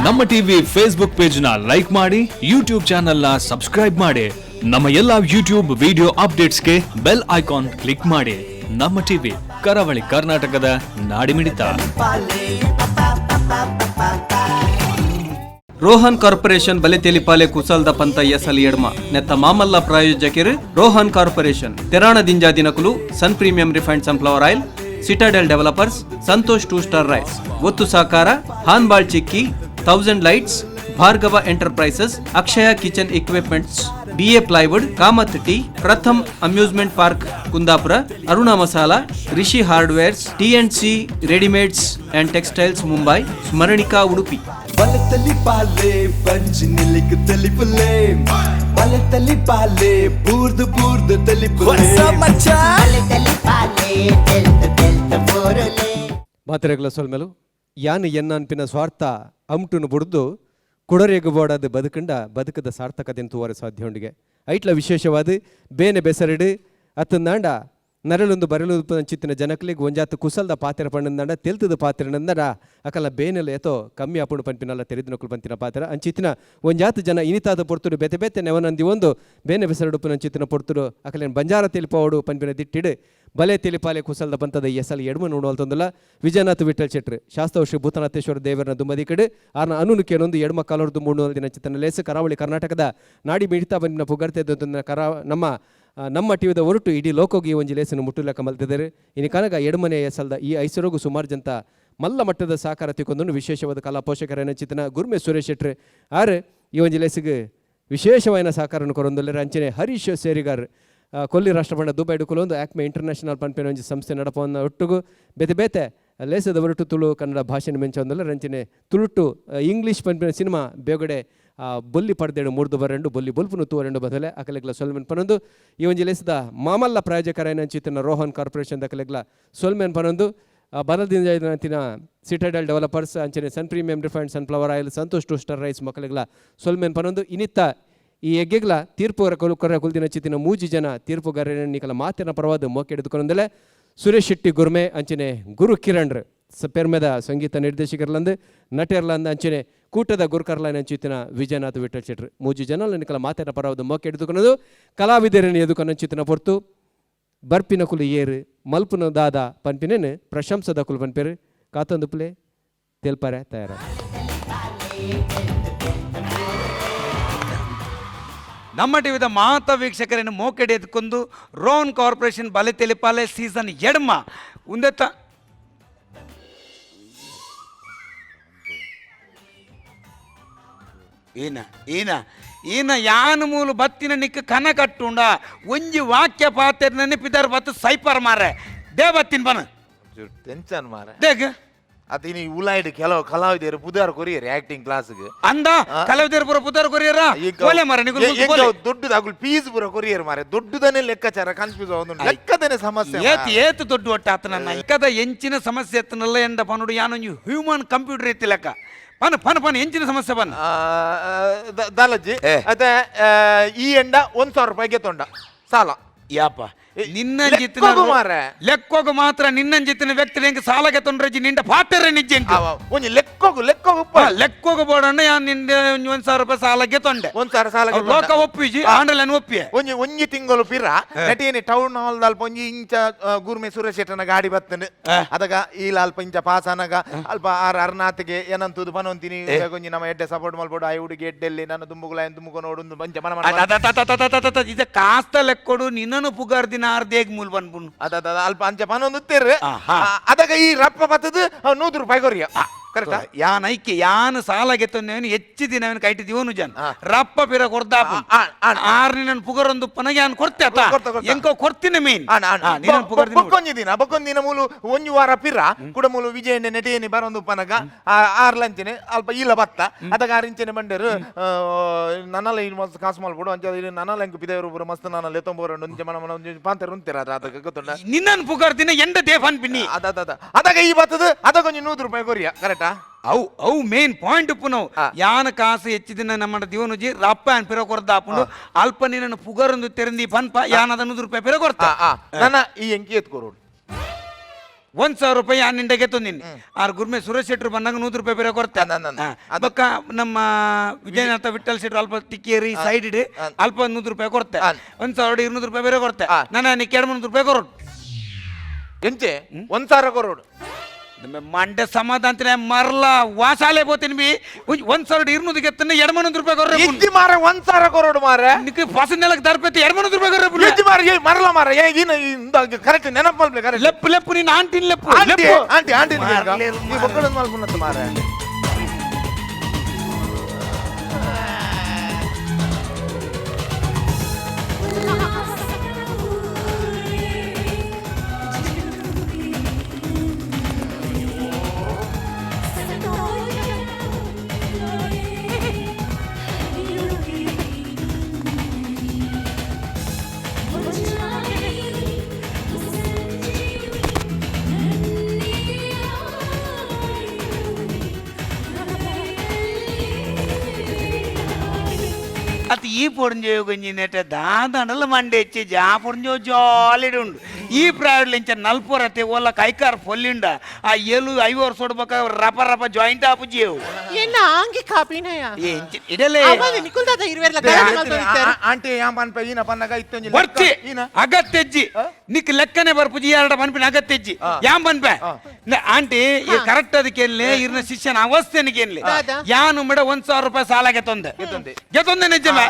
ನಮ್ಮ TV Facebook page ನ like ಮಾಡಿ, ಯೂಟ್ಯೂಬ್ ಚಾನೆಲ್ ನ ಸಬ್ಸ್ಕ್ರೈಬ್ ಮಾಡಿ. ನಮ್ಮ ಎಲ್ಲಾ ಯೂಟ್ಯೂಬ್ ವಿಡಿಯೋ ಅಪ್ಡೇಟ್ಸ್ಗೆ bell icon click ಮಾಡಿ. ನಮ್ಮ ಟಿವಿ, ಕರಾವಳಿ ಕರ್ನಾಟಕದ ನಾಡಿಮಿಡಿತ. ರೋಹನ್ ಕಾರ್ಪೊರೇಷನ್ ಬಲೆತೆಲಿಪಾಲೆ ಕುಸಲ್ದ ಪಂತ ಎಸಲ್ ಎಡ್ಮ ನೆತ್ತ ಮಾಮಲ್ಲ ಪ್ರಾಯೋಜಕರು ರೋಹನ್ ಕಾರ್ಪೊರೇಷನ್ ತೆರಾಣ ದಿಂಜಾ ದಿನಕುಲು, Sun Premium refined sunflower oil, Citadel Developers, Santosh Two Star rice. ಒತ್ತು ಸಾಕಾರ ಹಾನ್ಬಾಳ್ ಚಿಕ್ಕಿ, Thousand Lights, Bhargava Enterprises, Akshaya Kitchen Equipments, BA Plywood, Kamath Tea, Pratham Amusement Park Kundapura, Aruna Masala, Rishi Hardwares, T and C Readymades and Textiles Mumbai, Smaranika Udupi. ಬಲತಲಿ ಪಾಲೆ ಪಂಚಿ ನಿಲಿಕ್ ತಲಿಪುಲೆ, ಬಲತಲಿ ಪಾಲೆ ಬೂರ್ದು ಬೂರ್ದು ತಲಿಪುಲೆ. ಮಾತೆರೆಗ್ಲ ಸೊಲ್ಮೆಲು. ಯಾನ್ ಎನ್ನ ಅನ್ಪಿನ ಸ್ವಾರ್ಥ ಅಮ್ಟುನು ಬುಡ್ದು ಕುಡರೆಗು ಬೋಡಾದ ಬದುಕಂಡ ಬದುಕದ ಸಾರ್ಥಕತೆನ್ ತೂವರೆ ಸಾಧ್ಯ ಉಂಡಿಗೆ. ಐಟ್ಲ ವಿಶೇಷವಾದ ಬೇನೆ ಬೆಸರಿಡು ಅತ್ತಂದಾಂಡ ನರಳೊಂದು ಬರಲು ಚಿತ್ತಿನ ಜನಕ್ಲೆಗ್ ಒಂಜಾತ್ ಕುಸಲ್ದ ಪಾತೆರ ಪಂಡಂದಾಂಡ, ತೆಲ್ತದ ಪಾತೆರ ನಂದಾಂಡ ಅಕಲ್ನ ಬೇನೆಲ ಏತೋ ಕಮ್ಮಿ ಆಪುಂಡು ಪನ್ಪಿನಲ್ಲ ತೆರಿದಿನಕುಲು ಪಂತಿನ ಪಾತೆರ. ಅಂಚಿತ್ತಿನ ಒಂಜಾತ್ ಜನ ಇನಿತಾದ ಪೊರ್ತುಡು ಬೇತೆ ಬೇತೆ ನೆವನಂದಿ ಒಂದು ಬೇನೆ ಬೆಸರಡುಪ್ಪುನ ಅಂಚಿತ್ತಿನ ಪೊರ್ತುಡು ಅಕಲೆನ್ ಬಂಜಾರ ತೆಲಿಪಾವಡು ಪನ್ಪಿನ ದಿಟ್ಟಿಡು ಬಲೆ ತೆಲಿಪಾಲೆ ಕುಸಲ್ದ ಪಂತದ ಎಸಲ್ ಎಡ್ಮ ನೋಡುವಲ್ತೊಂದುಲ್ಲ. ವಿಜಯನಾಥ್ ವಿಠಲ್ ಶೆಟ್ರು ಶಾಸ್ತ್ರ ಶ್ರೀ ಭೂತನಾಥೇಶ್ವರ ದೇವರನ ದುಮ್ಮದಿ ಕಡೆ ಆರ್ನ ಅನುನು ಕೇನೊಂದು ಎಡ್ಮ ಕಾಲೊರ್ದು ಮೂಡು ದಿನ ಚಿತ್ತನ ಲೇಸು ಕರಾವಳಿ ಕರ್ನಾಟಕದ ನಾಡಿ ಮಿಡಿತಾ ಬಂದಿನ ಪುಗರ್ತೆ ಕರಾ ನಮ್ಮ ನಮ್ಮ ಟಿವಿದ ಹೊರಟು ಇಡೀ ಲೋಕೋಗಿ ಈ ಒಂಜಿ ಲೇಸನ್ನು ಮುಟ್ಟುಲೆಕ್ಕ ಮಲ್ತಿದ್ದಾರೆ. ಇನ್ನು ಕನಗ ಎಡ್ಮನೆ ಎಸಲ್ದ ಈ ಐಸರೋಗು ಸುಮಾರು ಜಂತ ಮಲ್ಲ ಮಟ್ಟದ ಸಹಕಾರ ತಿಕ್ಕೊಂದು ವಿಶೇಷವಾದ ಕಲಾ ಪೋಷಕರ ಚಿತ್ತನ ಗುರ್ಮೆ ಸುರೇಶ್ ಶೆಟ್ರು ಆರ್ ಈ ಒಂಜಿ ಲೇಸಿಗೆ ವಿಶೇಷವಾದ ಸಹಕಾರವನ್ನು ಕೊರೊಂದುಲ್ಲೆರ್. ಅಂಚನೆ ಹರೀಶ್ ಸೇರಿಗಾರ್, ಕೊಲ್ಲಿ ರಾಷ್ಟ್ರಪಂಡ ದುಬೈ ಡುಕುಲೊಂದು ಆಕ್ಮೆ ಇಂಟರ್ನ್ಯಾಷನಲ್ ಪನ್ಪಿನ ಒಂಜಿ ಸಂಸ್ಥೆ ನಡಪವನ್ನ ಒಟ್ಟುಗು ಬೇತೆ ಬೇತೆ ಲೇಸದ ಹೊರಟು ತುಳು ಕನ್ನಡ ಭಾಷೆನ ಮೆಂಚೊಂದುಲ್ಲ. ಅಂಚನೆ ತುಳುಟು ಇಂಗ್ಲೀಷ್ ಪನ್ಪಿನ ಸಿನಿಮಾ ಬೇಗಡೆ ಬೊಲ್ಲಿ ಪಡ್ದೇಡು ಮೂರ್ದು ಬರೆಂಡು ಬೊಲ್ಲಿ ಬೊಲ್ಪುನು ತೂವರೆಂಡು ಬದಲೆ ಅಕಲೆಗ್ಲ ಸೊಲ್ಮೆನ್ ಪನೊಂದು, ಈ ಒಂಜಿ ಲೇಸದ ಮಾಮಲ್ಲ ಪ್ರಾಯೋಜಕರಾಯಿನ ಚಿತ್ತನ ರೋಹನ್ ಕಾರ್ಪೊರೇಷನ್ ದಕಲೆಗ್ಲ ಸೊಲ್ಮೆನ್ ಪನೊಂದು, ಬರದಿಂದ ಅಂತಿನ ಸಿಟಡೆಲ್ ಡೆವಲಪರ್ಸ್, ಅಂಚನೆ Sun Premium refined sunflower oil, Santosh Two Star rice ಮಕ್ಕಳಿಗ್ಲ ಸೊಲ್ಮೆನ್ ಪನೊಂದು, ಇನಿತ್ತ ಈ ಎಗ್ಗೆಗ್ಲ ತೀರ್ಪುಗಾರ ಕೊರ ಕುಲ್ದಿನ ಚಿತ್ತಿನ ಮೂಜಿ ಜನ ತೀರ್ಪುಗಾರರ ನಿಕಲ ಮಾತಿನ ಪರವಾದ ಮೋಕೆ ಹಿಡಿದುಕೊಂಡಲೆ ಸುರೇಶ್ ಶೆಟ್ಟಿ ಗುರ್ಮೆ, ಅಂಚನೆ ಗುರು ಕಿರಣ್ರ್ ಪೆರ್ಮೆದ ಸಂಗೀತ ನಿರ್ದೇಶಕರ್ಲಂದು ನಟೆರ್ಲಂದು, ಅಂಚನೆ ಕೂಟದ ಗುರುಕರ್ಲೈನ ಅಂಚಿತ್ತಿನ ವಿಜಯನಾಥ್ ವಿಠಲ್ ಶೆಟ್ರು. ಮೂಜಿ ಜನ ನಿಕಲ ಮಾತಿನ ಪರವಾದ ಮೋಕೆ ಹಿಡಿದುಕೊಳ್ಳೋದು. ಕಲಾವಿದರನ್ನು ಎದುಕೊಂಡು ಚಿತ್ತಿನ ಪೊರ್ತು ಬರ್ಪಿನ ಕುಲು ಏರು ಮಲ್ಪುನ ದಾದ ಪನ್ಪಿನೇನು ಪ್ರಶಂಸದ ಕುಲು ಪನ್ಪೇರು ಕಾತೊಂದು ಪ್ಲೇ ತೇಲ್ಪಾರೆ ತಯಾರ. ನಮ್ಮ ಟಿವಿದ ಮಾತ ವೀಕ್ಷಕರನ್ನು ಮೋಕೆಡೆ ಎತ್ಕೊಂಡು ರೋಹನ್ ಕಾರ್ಪೊರೇಷನ್ ಬಲೆ ತೆಲಿಪಾಲೆ ಸೀಸನ್ ಎಡ್ಮ ಉಂದೆತ್ತ ಏನ ಏನ ಏನ ಯಾನ ಮೂಲು ಬತ್ತಿನ ನಿಕ್ಕ ಕನ ಕಟ್ಟುಂಡ ಒಂಜಿ ವಾಕ್ಯ ಪಾತೆರ್ ನೆನಪಿದಾರ ಬತ್ತು ಸೈಪರ್ ಮಾರೆ they ಬತ್ತಿನ ಬನ. ಟೆನ್ಷನ್ ಮಾರ. ದೇಗ? ಅತ್ ಇನಿ ಉಲಾಯ್ಡ್ ಕೆಲವು ಕಲಾವಿದರು ಪುದಾರ್ ಕೊರಿಯರ್ ಆಕ್ಟಿಂಗ್ ಕ್ಲಾಸ್ಗೆ. ಅಂದ ಕಲಾವಿದರು ಪೂರ ಪುದಾರ್ ಕೊರಿಯರ ಕೋಲೆ ಮಾರೆ ನಿಗುಲು ಕೋಲೆ. ದೊಡ್ಡದು ಅಗುಲ್ ಪೀಸ್ ಪೂರ ಕೊರಿಯರ್ ಮಾರೆ, ದೊಡ್ಡದನೆ ಲೆಕ್ಕಾಚಾರ ಕನ್ಫ್ಯೂಸ್ ಆವೊಂದುಂಡು, ಲೆಕ್ಕದನೆ ಸಮಸ್ಯೆ. ಏತ್ ಏತ್ ದೊಡ್ಡ ಒಟ್ಟ ಆತ ನನ್ನ ಇಕ್ಕದ ಎಂಚಿನ ಸಮಸ್ಯೆ ಎತ್ತನಲ್ಲ ಎಂದ ಪನುಡು ಯಾನೊಂಜಿ ಹ್ಯೂಮನ್ ಕಂಪ್ಯೂಟರ್ ಎತ್ತಿ ಲೆಕ್ಕ ಪನ್ ಪನ್ ಪನ್ ಎಂಚಿನ ಸಮಸ್ಯೆ ಪನ್. ದಾಲಜ್ಜಿ ಅತ್ತೆ ಈ ಎಂಡ 1000 ರೂಪಾಯಿ ಗೆತ್ತೊಂಡ ಸಾಲ. ಯಾಪ ನಿನ್ನ ಜಿತ್ತಿನ ಲೆಕ್ಕೊಗು ಮಾರ್ರೆ. ಲೆಕ್ಕೋಗು ಮಾತ್ರ ನಿನ್ನ ಜಿತ್ತಿನ ವ್ಯಕ್ತಿ ಹೆಂಗೆ ಸಾಲಗೆ ತೊಂದ್ರೆ ನಿಂಡ ಪಾತೆರ ನಿಜ್ಜೆ ಎಂಕ್. ಅವ ಒಂಜಿ ಲೆಕ್ಕೊಗು ಲೆಕ್ಕೊಗು ಉಪ್ಪ. ಲೆಕ್ಕೋಗು ಬೋಡಣ್ಣ ಯಾನ್ ನಿಂದ 1000 ರೂಪಾಯಿ ಸಾಲಕ್ಕೆ ತೊಂಡೆ. 1000 ಸಾಲ. ಅವ್ ಲೋಕ ಒಪ್ಪಿಜಿ ಆಂಡಲನ್ ಒಪ್ಪಿಯೆ. ಒಂಜಿ ಒಂಜಿ ತಿಂಗಳು ಪಿರ ನಟೇನಿ ಟೌನ್ ಹಾಲ್ ಅಲ್ಪ ಒಂಜಿ ಇಂಚ ಗುರ್ಮೆ ಸುರೇಶ್ ಶೆಟ್ಟನ ಗಾಡಿ ಬತ್ತಂಡು. ಅದಗ ಈಲ ಅಲ್ಪ ಇಂಚ ಪಾಸ್ ಅನಗ ಅಲ್ಪ ಆರ್ ಅರ್ನಾಥ್ಗೆ ಏನಂತುದು ಪನೊಂತೀನಿ, ಒಂಜಿ ನಮ್ಮ ಎಡ್ಡೆ ಸಪೋರ್ಟ್ ಮಲ್ಪೊಡು, ಆಯ್ ಹುಡುಗಿ ಎಡ್ಡೆಲ್ಲಿ ನನ್ನ ದುಂಬುಗುಲ ದುಂಬುಗು ನೋಡು ಮಂಚ ಮನ ಮನ. ಇದ ಕಾಸ್ತ ಲೆಕ್ಕೊಡು ನಿನ್ನನು ಪುಗಾರ್ ದಿನ ಆರ್ದೇಗ್ ಮೂಲ್ ಬನ್ಪುನು. ಅದ ಅದ ಅಲ್ಪ ಅಂಚ ಪನೊಂದು ಉತ್ತೇರು. ಅದಗ ಈ ರಪ್ಪ ಬತ್ತದು 100 ರೂಪಾಯಿ ಕೊರಿಯ, ಕರೆಕ್ಟಾ? ಯಾನ್ ಐಕೆ ಯಾನ್ ಸಾಲ ಗೆತ್ತೊಂದೇವನು ಹೆಚ್ಚು ದಿನವನು ಕೈಟಿ ದಿವನು ಜನ ರಪ್ಪ ಪಿರ ಕೊರ್ದಾಪು. ಆ, ಆ. ಆರ್ ನಿನ್ನನ್ನು ಪುಗರೊಂದು ಪನಗೆ ಯಾನ್ ಕೊರ್ತೆ ಅತ್ತ. ಕೊರ್ತೆ, ಕೊರ್ತೆ. ಎಂಕೋ ಕೊರ್ತಿನ ಮೇನ್. ಆಣ್, ಆಣ್. ನಿನ್ನನ್ನು ಪುಗರ್ ದಿನ. ಬೊಕ್ಕೊಂಜಿ ದಿನ ಬೊಕ್ಕೊಂಜಿ ದಿನ ಮೂಲು ಒಂಜಿ ವಾರ ಪಿರ ಕುಡ ಮೂಲು ವಿಜಯಣ್ಣ ನೆಟೇನಿ ಬರೊಂದು ಪನಗ ಆರ್ ಲಂಚನೆ ಅಲ್ಪ ಈಲ ಬತ್ತ. ಅದಗ ಆರ್ ಇಂಚನೆ ಬಂಡೇರು, ನನ್ನಲ್ಲ ಈ ಮಸ್ತ್ ಕಾಸು ಮಲ್ಪಡು ಅಂಚ ಇಲ್ಲಿ ನನ್ನಲ್ಲ ಎಂಕ್ ಪಿದೆಯವರು ಪೂರ ಮಸ್ತ್ ನನ್ನಲ್ಲ ಎತ್ತೊಂಬೋರಂಡು ಒಂಜಿ ಮನ ಮನ ಒಂಜಿ ಪಾಂತೆರ್ ಉಂತೆರ ಅದ ಅದಕ್ಕೆ ಗೊತ್ತುಂಡ. ನಿನ್ನನ್ನು ಪುಗರ್ ದಿನ ಎಂಡ ದೇಫನ್ ಪಿನ್ನಿ. ಅದ ಅದ ಅದ ಅದಗ ಈ ಬತ್ತದು ಅದಕ್ಕೊಂಜಿ 100 ರೂಪಾಯಿ ಕೊರಿಯ, ಕರೆಕ್ಟಾ? ಅವು ಅವು ಮೇನ್ ಪಾಯಿಂಟ್ ಉಪ್ಪುನವು. ಆ. ಯಾನ ಕಾಸು ಹೆಚ್ಚಿದಿನ ನಮ್ಮ ದಿವನುಜಿ ರಪ್ಪ ಆನ್ ಪಿರ ಕೊರ್ದಾಪುಂಡು ಅಲ್ಪ ನಿನ್ನನ್ನು ಪುಗರೊಂದು ತೆರಂದಿ ಪನ್ಪ ಯಾನದ 100 ರೂಪಾಯಿ ಪಿರ ಕೊರ್ತ. ನನ್ನ ಈ ಎಂಕಿ ಎತ್ಕೊರೋಡು. 1,000 ರೂಪಾಯಿ ಆ ನಿಂಡೆಗೆ ತಂದಿನಿ. ಆರ್ ಗುರ್ಮೆ ಸುರೇಶ್ ಶೆಟ್ರು ಬಂದಾಗ 100 ರೂಪಾಯಿ ಬೇರೆ ಕೊಡ್ತೆ. ಬೊಕ್ಕ ನಮ್ಮ ವಿಜಯನಾಥ ವಿಠಲ್ ಶೆಟ್ರು ಅಲ್ಪ ತಿಕ್ಕೇರಿ ಸೈಡ್ ಇಡಿ ಅಲ್ಪ 100 ರೂಪಾಯಿ ಕೊಡ್ತೆ. 1,200 ರೂಪಾಯಿ ಬೇರೆ ಕೊಡ್ತೆ. ನಾನು ನಿಕ್ಕೆ 200 ರೂಪಾಯಿ ಕೊರೋಡು. ಎಂಚೆ 1,000 ಕೊರೋಡು. ಮಂಡೆ ಸಮಾಧಾನ ಮರ್ಲ ವಾಸಾಲೆ ಬೋತೀನಿ ಬಿ 1,200 ಗೆತ್ತನ್ನ 200 ರೂಪಾಯಿ ಕೊರ್ರೆ. ಇಜ್ಜಿ ಮಾರ 1,000 ಕೊರೋಡು ಮಾರ. ನಿಕ್ಕೆ ಫಸನ್ ನೆಲಕ್ಕೆ ದರ್ಪತಿ 200 ರೂಪಾಯಿ ಕೊರ್ರೆ. ಇಜ್ಜಿ ಮಾರ ಏ ಮರಲ ಮಾರ ಏ ಇನ್ನ ಕರೆಕ್ಟ್ ನೆನಪು ಮಲ್ಪಲೆ ಕರೆಕ್ಟ್. ಲೆಪ್ಪು ಲೆಪ್ಪು ನೀನು ಆಂಟಿನ್ ಲೆಪ್ಪು aunty ಲೆಪ್ಪು aunty aunty ಈ ಬೊಕ್ಕಡೊಂದು ಮಲ್ಪುನತ್ತ ಮಾರ. ಅದು ಈ ಪೊಡಿಂಜೋ కొంచెం దాదండల మండేచ్చి జా పొడింజో జాలిడు ఉండు. ಈ ಪ್ರಾಯಡ್ಲಿಂಚ ನಲ್ಪೊರತೆ ಓಲ ಕೈಕಾರ್ ಫೊಲ್ಲಿಂಡ ಆ ಏಳು ಐವರು ಸೊಡ್ಬಕ ರಪ ರಪ ಜಾಯಿಂಟ್ ಆಪುಜಿಯವು. ಎನ್ನ ಆಂಗಿ ಕಾಪಿನಯ ಇಡಲೇ ಅವಾಗ ನಿಕುಲ್ದಾದ ಇರುವೆರ್ಲ ಗಲಾಟೆ ಮಲ್ತೊಂದಿತ್ತೆರ್. ಆಂಟಿ ಯಾ ಪನ್ಪ ಈನ ಪನ್ನಗ ಇತ್ತೊಂಜಿ ಬರ್ತಿ ಅಗತ್ಯಜ್ಜಿ ನಿಕ್ ಲೆಕ್ಕನೆ ಬರ್ಪುಜಿ ಎರಡ ಪನ್ಪಿನ ಅಗತ್ಯಜ್ಜಿ ಯಾಂ ಪನ್ಪೆ ಆಂಟಿ ಕರೆಕ್ಟ್ ಅದಕ್ಕೆ ಇರ್ನ ಶಿಷ್ಯನ ಅವಸ್ಥೆನಿಗೆ ಏನ್ಲಿ ದಾದಾ. ಯಾನು ಮೇಡ 1,000 ರೂಪಾಯಿ ಸಾಲ ಗೆತ್ತೊಂದೆ ಗೆತ್ತೊಂದೆ ನಿಜಮೆ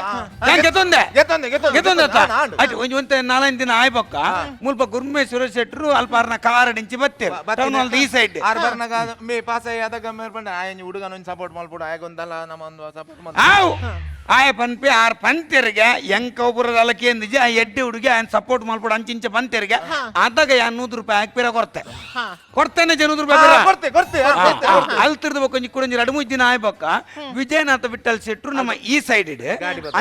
ಯಾನ್ ಗೆತ್ತೊಂದೆ ಗೆತ್ತೊಂದೆ, ಗೆತ್ತೊಂದೆ, ಗೆತ್ತೊಂದೆ ಅತ್ತ? ಹಾ, ಆಂಡು. ಆಯ್ತು, ಒಂಜಿ ಒಂತೆ ನಾಲೈದು ದಿನ ಆಯ್ಬೊಕ್ಕ ಮುಲ್ಪ ಗುರ್ಮೆ ಸುರೇಶ್ ಶೆಟ್ರು ಅಲ್ಪ ಅರ್ನ ಕಾರ್ ಡಿಂಚಿ ಬತ್ತೇರು ಟೌನ್ ಹಾಲ್ ಈ ಸೈಡ್. ಆರ್ ಬರ್ನಗ ಮೇ ಪಾಸ್ ಆಯಿ ಅದಾಗ ಮೇರ್ ಪಂಡ ಆಯಂಜಿ ಹುಡುಗನ ಒಂಜಿ ಸಪೋರ್ಟ್ ಮಲ್ಪುಡು ಆಯಗೊಂದಲ್ಲ ನಮ್ಮ ಒಂದು ಸಪೋರ್ಟ್ ಮಲ್ಪುಡು. ಆವ್ ಆಯ ಪನ್ಪೆ ಆರ್ ಪಂತೆರ್ಗೆ ಎಂಕ ಒಬ್ಬರ ಅಲಕೇಂದಿಜಿ ಆ ಎಡ್ಡೆ ಹುಡುಗಿ ಆಯನ್ ಸಪೋರ್ಟ್ ಮಲ್ಪುಡು ಅಂಚಿಂಚ ಪಂತೆರ್ಗೆ ಅದಾಗ ಯಾ 100 ರೂಪಾಯಿ ಹಾಕ್ಪಿರ ಕೊರ್ತೆ ಕೊಡ್ತೇನೆ ಜನ 100 ರೂಪಾಯಿ ಪಿರ. ಕೊಡ್ತೆ ಕೊಡ್ತೆ ಕೊಡ್ತೆ. ಅಲ್ತಿರ್ದ ಬೊಕ್ಕ ಒಂಜಿ ಕುಡೊಂಜಿ 2-3 ದಿನ ಆಯ್ಬೊಕ್ಕ ವಿಜಯನಾಥ ವಿಠಲ್ ಶೆಟ್ರು ನಮ್ಮ ಈ ಸೈಡ್ ಇಡ್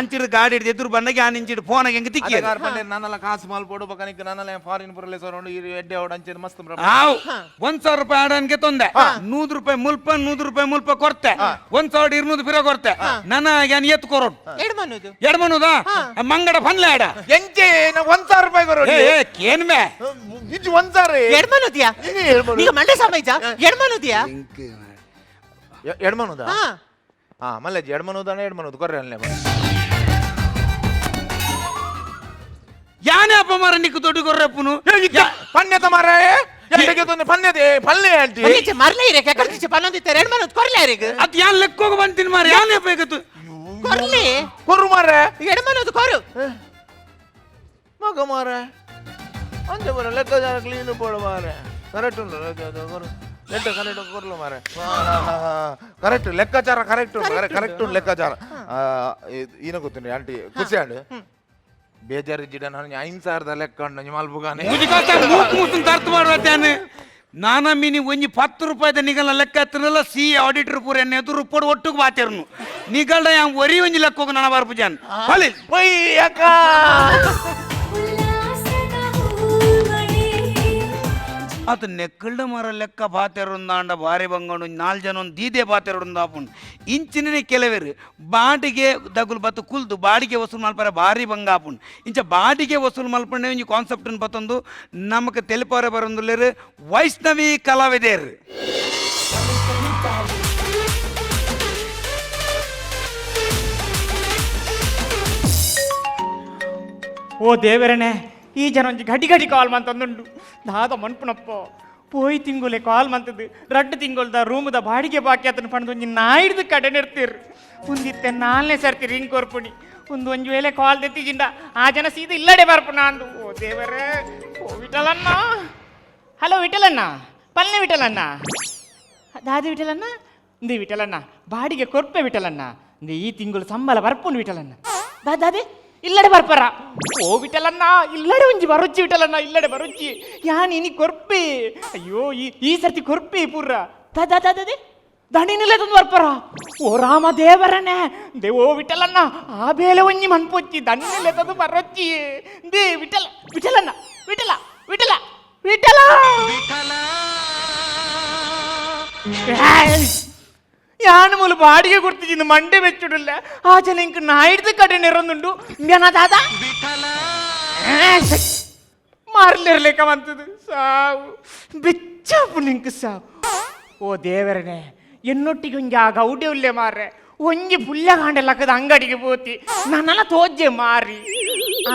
ಅಂಚಿಡ್ ಗಾಡಿ ಹಿಡ್ದು ಎದುರು ಬಂದಾಗ ಆ ನಿಂಚಿಡ್ ಫೋನ್ ಹೆಂಗ್ ತಿಕ್ಕಿ ಅದಾಗ ಆರ್ ಪಂಡೆ ನನ್ನಲ್ಲ ಕಾಸು ಮಲ್ಪೊಡು ಬೊಕ್ಕ ನಿಕ್ ನನ್ನಲ್ಲ ಫಾರಿನ್ ಪುರಲೆ ಸೊರೊಂಡು ಈ ಎಡ್ಡೆ ಅವಡು ಅಂಚಿನ ಮಸ್ತ್ ಆವ್ 1,000 ರೂಪಾಯಿ ಆಡನ್ಗೆ ತೊಂದೆ 100 ರೂಪಾಯಿ ಮುಲ್ಪ 100 ರೂಪಾಯಿ ಮುಲ್ಪ ಕೊರ್ತೆ 1,200 ಪಿರ ಕೊರ್ತೆ ನನ್ನ ಏನ್ ಎತ್ತು ಕೊರೋಡು ಎಡ್ಮನುದು ಎಡ್ಮನುದಾ ಮಂಗಡ ಪನ್ಲೆ ಆಡ ಎಂಚೆ ನಾ 1,000 ರೂಪಾಯಿ ಕೊರೋಡು. ಏ ಏ, ಕೇನ್ಮೆ ಇಜ್ಜಿ 1,000 ಎಡ್ಮನುದಿಯಾ ಇನಿ ಎಡ್ಮನು. ಈಗ ಮಂಡೆ ಸಮಯಜ ಎಡ್ಮನುದಿಯಾ ಎಡ್ಮನುದಾ ಹಾ ಹಾ ಮಲ್ಲಜ್ಜಿ ಎಡ್ಮನುದಾನೆ ಎಡ್ಮನುದು ಕೊರ್ರೆ ಅಲ್ಲೇ ಯಾನೇ ಅಪ್ಪ ಮಾರ ನಿಕ್ಕು ದೊಡ್ಡ ಕೊರ್ರಪ್ಪನು ಪನ್ಯತ ಮಾರಾಯ ಎಡ್ಡೆಗೆ ತೊಂದೆ ಪನ್ಯತೆ ಪಲ್ಲೆ ಆಂಟಿ ಒಂಜಿ ಮರ್ಲೆ ಇರೆ ಕೆಕರ್ತಿಚೆ ಪನ್ನೊಂದಿತ್ತೆರ್ ಎಡ್ಮನುದ್ ಕೊರ್ಲೆ ಇರೆಗ್ ಅದ್ ಯಾನ್ ಲೆಕ್ಕೋಗ ಬಂತೀನಿ ಮಾರ ಯಾನೇ ಬೇಕತ್ತು ಕೊರ್ಲೆ ಕೊರು ಮಾರ್ರೆ ಎಡ್ಮನುದ್ ಕೊರು ಮಗ ಮಾರ್ರೆ ಅಂಚೆ ಬರ ಲೆಕ್ಕಾಚಾರ ಕ್ಲೀನ್ ಬೋಡು ಮಾರ್ರೆ ಕರೆಕ್ಟ್ ಉಂಟು ಲೆಕ್ಕ ಕೊರು ಲೆಕ್ಕ ಕರೆಕ್ಟ್ ಕೊರ್ಲು ಮಾರ್ರೆ ಕರೆಕ್ಟ್ ಲೆಕ್ಕಾಚಾರ ಕರೆಕ್ಟ್ ಉಂಟು ಕರೆಕ್ಟ್ ಉಂಟು ಲೆಕ್ಕಾಚಾರ. ಈನ ಗೊತ್ತುಂಟು ಆಂಟಿ ಖುಷಿ ಆಂಡ್ ಬೇಜಾರಿಜ್ಜಿಡ ನಾನು 5,000 ಲೆಕ್ಕ ಉಂಟು ಮಲ್ಪುಗಾನೆ ಮುಜಿಕಾತ ಮೂಕು ಮುಸುನ್ ತರ್ತು ಮಾಡುವ ನಾನಾ ಮೀನಿ ಒಂಜಿ 10 ರೂಪಾಯಿದ ನಿಗಲ ಲೆಕ್ಕ ಹತ್ತಿರಲ್ಲ ಸಿ ಆಡಿಟರ್ ಪೂರ ಎಣ್ಣೆ ಎದುರು ರೂಪಾಯಿ ಒಟ್ಟುಗೆ ಬಾತಿರ್ನು ನಿಗಲ್ಡ ಯಾನ್ ಒರಿ ಒಂಜಿ ಲೆಕ್ಕ ಹೋಗಿ ನನ್ನ ಬರ್ಪುಜಾನ್ ಹೊಲಿ ಪೊಯ್ ಅಕ್ಕ. ಅದು ನೆಕ್ಕಲ್ಡ ಮರ ಲೆಕ್ಕ ಬಾತೆರುಂದಾಂಡ ಬಾರಿ ಬಂಗಂಡು 4 ಜನ ಒಂದು ದೀದೆ ಬಾತೆರುಂದಾಪುಂಡು ಇಂಚಿನೇ ಕೆಲವರು ಬಾಡಿಗೆ ದಗುಲು ಬತ್ತು ಕುಲ್ದು ಬಾಡಿಗೆ ವಸೂಲು ಮಲ್ಪರೆ ಬಾರಿ ಬಂಗ ಆಪುಂಡು ಇಂಚ ಬಾಡಿಗೆ ವಸೂಲು ಮಲ್ಪಂಡೆ ಒಂಜಿ ಕಾನ್ಸೆಪ್ಟ್ ಬತ್ತೊಂದು ನಮಕ್ ತೆಲಿಪೋರೆ ಬರೊಂದುಲ್ಲೇರು ವೈಷ್ಣವಿ ಕಲಾವಿದೇರು. ಓ ದೇವರನೇ ಈ ಜನ ಒಂಜಿ ಗಡಿ ಗಡಿ ಕಾಲ್ ಮಂತಂದುಂಡು ದಾದ ಮನ್ಪುನಪ್ಪ ಪೋಯ್ ತಿಂಗುಲೆ ಕಾಲ್ ಮಂತದ್ದು ರಡ್ಡು ತಿಂಗೊಳ್ದ ರೂಮದ ಬಾಡಿಗೆ ಬಾಕಿ ಆತನ ಪಣದು ಒಂಜಿ ನಾಯಿಡ್ದು ಕಡೆ ನಿರ್ತೀರ್ ಉಂದಿತ್ತೆ ನಾಲ್ನೇ ಸರ್ತಿ ರಿಂಗ್ ಕೊರ್ಪುಣಿ ಒಂದು ಒಂಜಿ ವೇಳೆ ಕಾಲ್ ದೆತ್ತಿಜಿಂಡ ಆ ಜನ ಸೀದ ಇಲ್ಲಡೆ ಬರ್ಪುಣ ಅಂದು. ಓ ದೇವರೇ ಓ ವಿಠಲಣ್ಣ ಹಲೋ ವಿಠಲಣ್ಣ ಪಲ್ಲೆ ವಿಠಲಣ್ಣ ದಾದಿ ವಿಠಲಣ್ಣ ಇಂದು ವಿಠಲಣ್ಣ ಬಾಡಿಗೆ ಕೊರ್ಪೆ ವಿಠಲಣ್ಣ ಇಂದು ಈ ತಿಂಗಳು ಸಂಬಳ ಬರ್ಪುಂಡು ವಿಠಲಣ್ಣ ದಾದಿ ಇಲ್ಲಡೆ ಬರ್ಪರ ಓ ವಿಠಲಣ್ಣ ಇಲ್ಲಡೆ ಒಂಜಿ ಬರುಚ್ಚಿ ವಿಠಲಣ್ಣ ಇಲ್ಲಡೆ ಬರುಚ್ಚಿ ಯಾನ್ ಇನಿ ಕೊರ್ಪೆ ಅಯ್ಯೋ ಈ ಈ ಸರ್ತಿ ಕೊರ್ಪೆ ಪೂರ ದಾದಿ ದಣಿನಿಲ್ಲ ತಂದು ಬರ್ಪರ ಓ ರಾಮ ದೇವರನೇ they ಓ ವಿಠಲಣ್ಣ ಆ ಬೇಲೆ ಒಂಜಿ ಮನ್ಪೊಚ್ಚಿ ದಣಿನಿಲ್ಲ ತಂದು ಬರೊಚ್ಚಿ they Vithala ವಿಠಲಣ್ಣ ವಿಠಲ ವಿಠಲ ವಿಠಲ ಯಾನು ಮೂಲು ಬಾಡಿಗೆ ಕೊಡ್ತಿದ್ದೀನಿ ಮಂಡೆ ಬೆಚ್ಚುಡಿಲ್ಲ ಆ ಜನ ಇಂಕ್ ನಾಯಿಡ್ದು ಕಡೆ ನೆರೊಂದುಂಡು ಇಂಬ್ಯಾನ ದಾದಾ ಮಾರ್ಲಿರ್ಲಿಕ್ಕ ಬಂತದು ಸಾವು ಬೆಚ್ಚ. ಬೆಚ್ಚಾಪು ನಿಂಕು ಸಾವು. ಓ ದೇವರನೆ, ಎನ್ನೊಟ್ಟಿಗೆ ಒಂಜಿ ಆ ಗೌಡೆ ಉಲ್ಲೆ ಮಾರ್ರೆ, ಒಂಜಿ ಪುಲ್ಯ ಕಾಂಡೆ ಲಕ್ಕದ ಅಂಗಡಿಗೆ ಪೋತಿ ನನ್ನಲ್ಲ ತೋಜ್ಜೆ ಮಾರಿ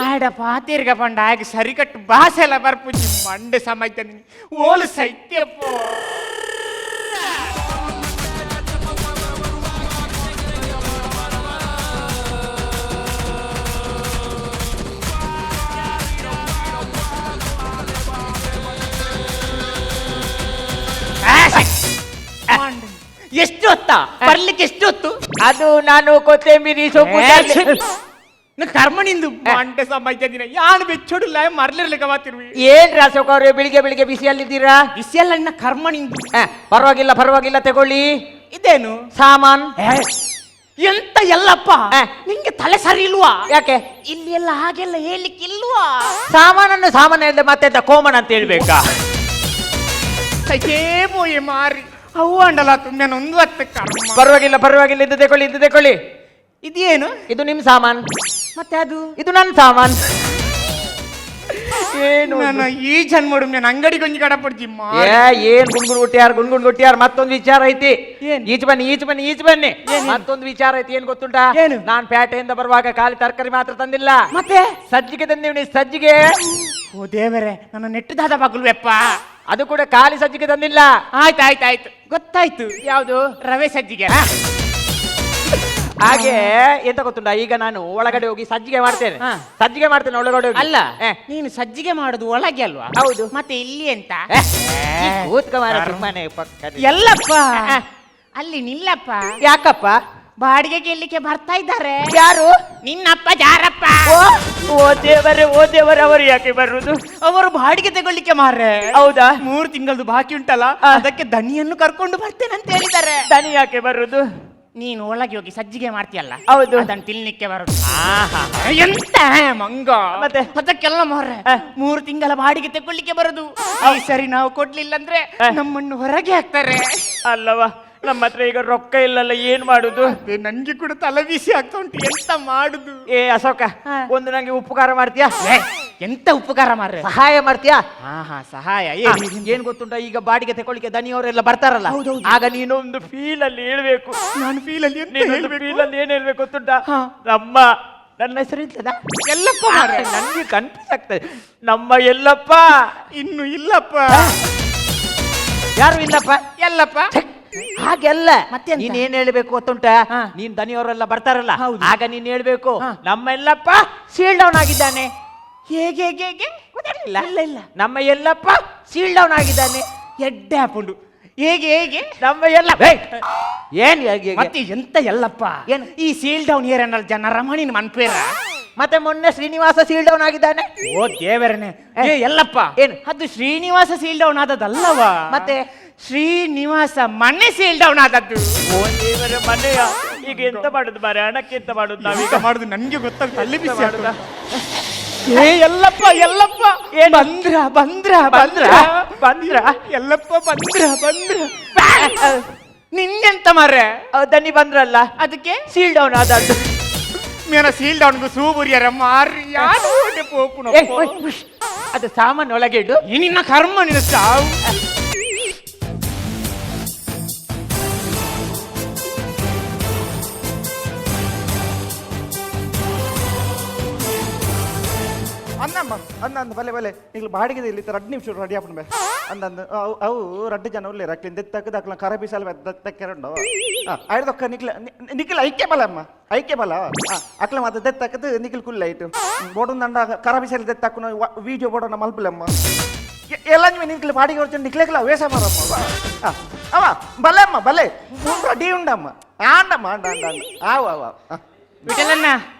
ಆಡ ಪಾತೇರ್ಗ ಪಂಡ ಆಗ ಸರಿಕಟ್ಟು ಭಾಷೆ ಎಲ್ಲ ಬರ್ಪುಜಿ ಮಂಡೆ ಸಮಯ್ತ ಓಲು ಸೈತ್ಯಪ್ಪೋ. ಎಷ್ಟು ಹೊತ್ತ ಬರ್ಲಿಕ್ಕೆ? ಎಷ್ಟು ಹೊತ್ತು? ಅದು ನಾನು ಕೊತ್ತಂಬರಿ ಸೊಪ್ಪು ಕರ್ಮನಿಂದು ಮಂಡೆ ಸಮಯ ದಿನ ಯಾನು ಬೆಚ್ಚೋಡಿಲ್ಲ ಮರ್ಲಿರ್ಲಿಕ್ಕೆ ಮಾತಿರ್ವಿ. ಏನ್ ಅಶೋಕ್ ಅವ್ರೆ, ಬೆಳಿಗ್ಗೆ ಬೆಳಿಗ್ಗೆ ಬಿಸಿಯಲ್ಲಿದ್ದೀರಾ? ಬಿಸಿಯಲ್ಲ ಇನ್ನ ಕರ್ಮನಿಂದು. ಪರವಾಗಿಲ್ಲ ಪರವಾಗಿಲ್ಲ, ತಗೊಳ್ಳಿ. ಇದೇನು ಸಾಮಾನ್? ಎಂತ ಎಲ್ಲಪ್ಪ, ನಿಂಗೆ ತಲೆ ಸರಿ ಇಲ್ವಾ? ಯಾಕೆ? ಇಲ್ಲಿ ಎಲ್ಲ ಹಾಗೆಲ್ಲ ಹೇಳಲಿಕ್ಕೆ ಇಲ್ವಾ? ಸಾಮಾನನ್ನು ಸಾಮಾನ್ಯ ಹೇಳಿದ್ರೆ ಮತ್ತೆ ಕೋಮನ್ ಅಂತ ಹೇಳ್ಬೇಕಾ? ಸೈತೇ ಪೋಯೆ ಮಾರಿ ಅವು ಅಂಡಲ ತುಂಬ ಒಂದು ಹತ್ತು ಕರ್ಮ. ಪರವಾಗಿಲ್ಲ ಪರವಾಗಿಲ್ಲ, ಇದು ತಗೊಳ್ಳಿ ಇದು ತಗೊಳ್ಳಿ. ಇದೇನು? ಇದು ನಿಮ್ ಸಾಮಾನ್. ಮತ್ತೆ ಅದು? ಇದು ನನ್ನ ಸಾಮಾನ್. ಏನು ನಾನು ಈ ಜನ್ಮಡು ನಾನು ಅಂಗಡಿಗೆ ಒಂಜಿ ಕಡಪಡ್ಜಿ. ಏನ್ ಗುಂಗುನ್ ಗುಟ್ಟಿಯಾರ್ ಗುಂಗುನ್ ಗುಟ್ಟಿಯಾರ್. ಮತ್ತೊಂದು ವಿಚಾರ ಐತಿ. ಏನ್? ಈಚೆ ಬನ್ನಿ ಈಚೆ ಬನ್ನಿ ಈಚೆ ಬನ್ನಿ. ಮತ್ತೊಂದು ವಿಚಾರ ಐತಿ, ಏನ್ ಗೊತ್ತುಂಟಾ? ಏನು? ನಾನ್ ಪೇಟೆಯಿಂದ ಬರುವಾಗ ಖಾಲಿ ತರಕಾರಿ ಮಾತ್ರ ತಂದಿಲ್ಲ, ಮತ್ತೆ ಸಜ್ಜಿಗೆ ತಂದಿವ್ನಿ ಸಜ್ಜಿಗೆ. ಓ ದೇವರೇ, ನನ್ನ ನೆಟ್ಟದಾದ ಬಗ್ಲುವೆಪ್ಪ. ಅದು ಕೂಡ ಖಾಲಿ ಸಜ್ಜಿಗೆ ತಂದಿಲ್ಲ. ಆಯ್ತು ಆಯ್ತು ಆಯ್ತು, ಗೊತ್ತಾಯ್ತು. ಯಾವುದು? ರವೆ ಸಜ್ಜಿಗೆ. ಹಾಗೆ ಎಂತ ಗೊತ್ತುಂಟಾ, ಈಗ ನಾನು ಒಳಗಡೆ ಹೋಗಿ ಸಜ್ಜಿಗೆ ಮಾಡ್ತೇನೆ, ಸಜ್ಜಿಗೆ ಮಾಡ್ತೇನೆ ಒಳಗಡೆ ಹೋಗಿ. ಅಲ್ಲ, ನೀನು ಸಜ್ಜಿಗೆ ಮಾಡುದು ಒಳಗೆ ಅಲ್ವಾ? ಹೌದು. ಮತ್ತೆ ಇಲ್ಲಿ ಎಂತ? ಕೂತ್ಕ ಮಾರ್ರೆ ಸುಮ್ಮನೆ ಪಕ್ಕದಲ್ಲಿ. ಎಲ್ಲಪ್ಪ ಅಲ್ಲಿ ನಿಲ್ಲಪ್ಪ. ಯಾಕಪ್ಪ? ಬಾಡಿಗೆ ಗೆಲ್ಲಿಕ್ಕೆ ಬರ್ತಾ ಇದ್ದಾರೆ. ಯಾರು? ನಿನ್ನಪ್ಪ ಜಾರಪ್ಪ. ಓ ದೇವರೇ ಓ ದೇವರೇ, ಅವರು ಯಾಕೆ ಬರುದು? ಅವರು ಬಾಡಿಗೆ ತಗೊಳ್ಳಿಕ್ಕೆ ಮಾರ್ರೆ. ಹೌದಾ? 3 ತಿಂಗಳದು ಬಾಕಿ ಉಂಟಲ್ಲ, ಅದಕ್ಕೆ ದನಿಯನ್ನು ಕರ್ಕೊಂಡು ಬರ್ತೇನೆ ಅಂತ ಹೇಳಿದ್ದಾರೆ. ದನಿ ಯಾಕೆ ಬರುದು? ನೀನು ಒಳಗೆ ಹೋಗಿ ಸಜ್ಜಿಗೆ ಮಾಡ್ತೀಯಲ್ಲ, ಹೌದು, ಅದನ್ನು ತಿನ್ಲಿಕ್ಕೆ ಬರುದು. ಎಂತ ಮಂಗ ಮತ್ತೆ ಅದಕ್ಕೆಲ್ಲ ಮಾರ್ರೆ 3 ತಿಂಗಳ ಬಾಡಿಗೆ ತಗೊಳ್ಳಿಕ್ಕೆ ಬರುದು. ಈ ಸರಿ ನಾವು ಕೊಡ್ಲಿಲ್ಲ ಅಂದ್ರೆ ನಮ್ಮನ್ನು ಹೊರಗೆ ಹಾಕ್ತಾರೆ ಅಲ್ಲವಾ? ನಮ್ಮ ಹತ್ರ ಈಗ ರೊಕ್ಕ ಇಲ್ಲಲ್ಲ, ಏನ್ ಮಾಡುದು? ನನ್ಗೆ ಕೂಡ ತಲೆ ಬಿಸಿ ಆಗ್ತಾ ಉಂಟು, ಎಂತ ಮಾಡುದು? ಏ ಅಶೋಕ, ಒಂದು ನಂಗೆ ಉಪಕಾರ ಮಾಡ್ತೀಯಾ? ಎಂತ ಉಪಕಾರ ಮಾರ್ರೆ? ಸಹಾಯ ಮಾಡ್ತೀಯಾ? ಹಾ ಹಾ, ಸಹಾಯ. ಏನ್ ಗೊತ್ತುಂಟ, ಈಗ ಬಾಡಿಗೆ ತಗೊಳ್ಳಿಕ್ಕೆ ದನಿಯವರೆಲ್ಲ ಬರ್ತಾರಲ್ಲ, ಆಗ ನೀನೊಂದು ಫೀಲ್ ಅಲ್ಲಿ ಹೇಳ್ಬೇಕು. ನಾನು ಫೀಲ್ ಅಲ್ಲಿ ಫೀಲ್ ಅಲ್ಲಿ ಏನ್ ಹೇಳ್ಬೇಕು ಗೊತ್ತುಂಟಾ? ನಮ್ಮ ನನ್ನ ಹೆಸರು ಇರ್ತದ ಎಲ್ಲಪ್ಪ, ನನ್ಗೆ ಕನ್ಫ್ಯೂಸ್ ಆಗ್ತದೆ. ನಮ್ಮ ಎಲ್ಲಪ್ಪ ಇನ್ನು ಇಲ್ಲಪ್ಪ. ಯಾರು ಇಲ್ಲಪ್ಪ? ಎಲ್ಲಪ್ಪ ಹಾಗೆಲ್ಲ ಮತ್ತೆ ನೀನ್ ಏನ್ ಹೇಳ್ಬೇಕು ಗೊತ್ತುಂಟಾ? ನೀನ್ ದನಿಯವರೆಲ್ಲ ಬರ್ತಾರಲ್ಲ, ಆಗ ನೀನ್ ಹೇಳ್ಬೇಕು ನಮ್ಮ ಎಲ್ಲಪ್ಪ ಸೀಲ್ ಡೌನ್ ಆಗಿದ್ದಾನೆ. ಹೇಗೆ ಹೇಗೆ ಹೇಗೆ? ಗೊತ್ತಾಗ್ಲಿಲ್ಲ? ಇಲ್ಲ ಇಲ್ಲ, ನಮ್ಮ ಎಲ್ಲಪ್ಪ ಸೀಲ್ ಡೌನ್ ಆಗಿದ್ದಾನೆ. ಎಡ್ಡೆ ಹಾಕೊಂಡು ಹೇಗೆ ಹೇಗೆ? ನಮ್ಮ ಎಲ್ಲ ಏನ್ ಮತ್ತೆ ಎಂತ ಎಲ್ಲಪ್ಪ ಏನು ಈ ಸೀಲ್ ಡೌನ್ ಏರನ್ನಲ್ಲ ಜನ ರಮಣಿನ ಮನ್ಪೇರ. ಮತ್ತೆ ಮೊನ್ನೆ ಶ್ರೀನಿವಾಸ ಸೀಲ್ ಡೌನ್ ಆಗಿದ್ದಾನೆ. ಓ ದೇವರನೆ, ಏ ಎಲ್ಲಪ್ಪ ಏನು ಅದು ಶ್ರೀನಿವಾಸ ಸೀಲ್ ಡೌನ್ ಆದದ್ದಲ್ಲವಾ? ಮತ್ತೆ ಶ್ರೀನಿವಾಸ ಮನೆ ಸೀಲ್ ಡೌನ್ ಆದದ್ದು. ಓ ದೇವರ ಮನೆಯ, ಈಗ ಎಂತ ಮಾಡುದು ಮಾರ್ರೆ? ಹಣಕ್ಕೆ ಎಂತ ಮಾಡುದು ನಾವೀಗ? ಮಾಡುದು ನನ್ಗೆ ಗೊತ್ತಾಗ್ತದೆ, ಅಲ್ಲಿ ಬಿಸಿ ಮಾಡುದ. ಏ ಎಲ್ಲಪ್ಪ ಎಲ್ಲಪ್ಪ ಬಂದ್ರ ಬಂದ್ರ ಬಂದ್ರ ಬಂದ್ರ ಎಲ್ಲಪ್ಪ ಬಂದ್ರ ಬಂದ್ರ. ನಿನ್ನೆಂತ ಮಾರ್ರೆ? ದನಿ ಬಂದ್ರಲ್ಲ, ಅದಕ್ಕೆ ಸೀಲ್ ಡೌನ್ ಆದದ್ದು. ಮೇನ ಸೀಲ್ ಡೌನ್ ಸೂಬುರಿಯರ ಮಾರ್ರಿ ಯಾರು ಪೋಪುನ ಅದು ಸಾಮಾನು ಒಳಗೆ ಇಡು. ನಿನ್ನ ಕರ್ಮ ನಿನ್ನ ಸಾವು. ಅನ್ನಮ್ಮ ಅಂದ ಅಂದ ಬಲೆ ಬಲೆ ನಿಗ್ಲು ಬಾಡಿಗೆ ಇಲ್ಲಿ ರಡ್ಡು ನಿಮಿಷ ರೆಡಿ ಆಪಣ ಬೇ ಅಂದ ಅವು ಅವು ರಡ್ಡು ಜನ ಉಲ್ಲೇರು ಅಕ್ಲಿಂದ ಎತ್ತಕ್ಕದ ಅಕ್ಲ ಕರ ಬಿಸಾಲ ತೆಕ್ಕೆರಂಡು ಐದೊಕ್ಕ ನಿಕ್ಲ ನಿಖಿಲ್ ಐಕ್ಯ ಬಲ ಅಮ್ಮ ಐಕ್ಯ ಬಲ ಅಕ್ಲ ಮಾತ ದೆತ್ತಕ್ಕದು ನಿಖಿಲ್ ಕುಲ್ಲ ಆಯ್ತು ಬೋಡೊಂದು ಅಂಡ ಕರ ಬಿಸಾಲ ದೆತ್ತಕ್ಕನ ವೀಡಿಯೋ ಬೋಡೋಣ ಮಲ್ಪಲಮ್ಮ ಎಲ್ಲ ನಿಖಿಲ್ ಬಾಡಿಗೆ ಹೊರಚು ನಿಕ್ಲೆಗ್ಲ ವೇಷ ಮಾರಮ್ಮ ಅವ ಬಲೆ ಅಮ್ಮ ಬಲೆ ರೆಡಿ ಉಂಡಮ್ಮ ಆಂಡಮ್ಮ ಅಂಡ ಅಂಡ ಅಂಡ ಆವ ಆವ ವಿಠಲಣ್ಣ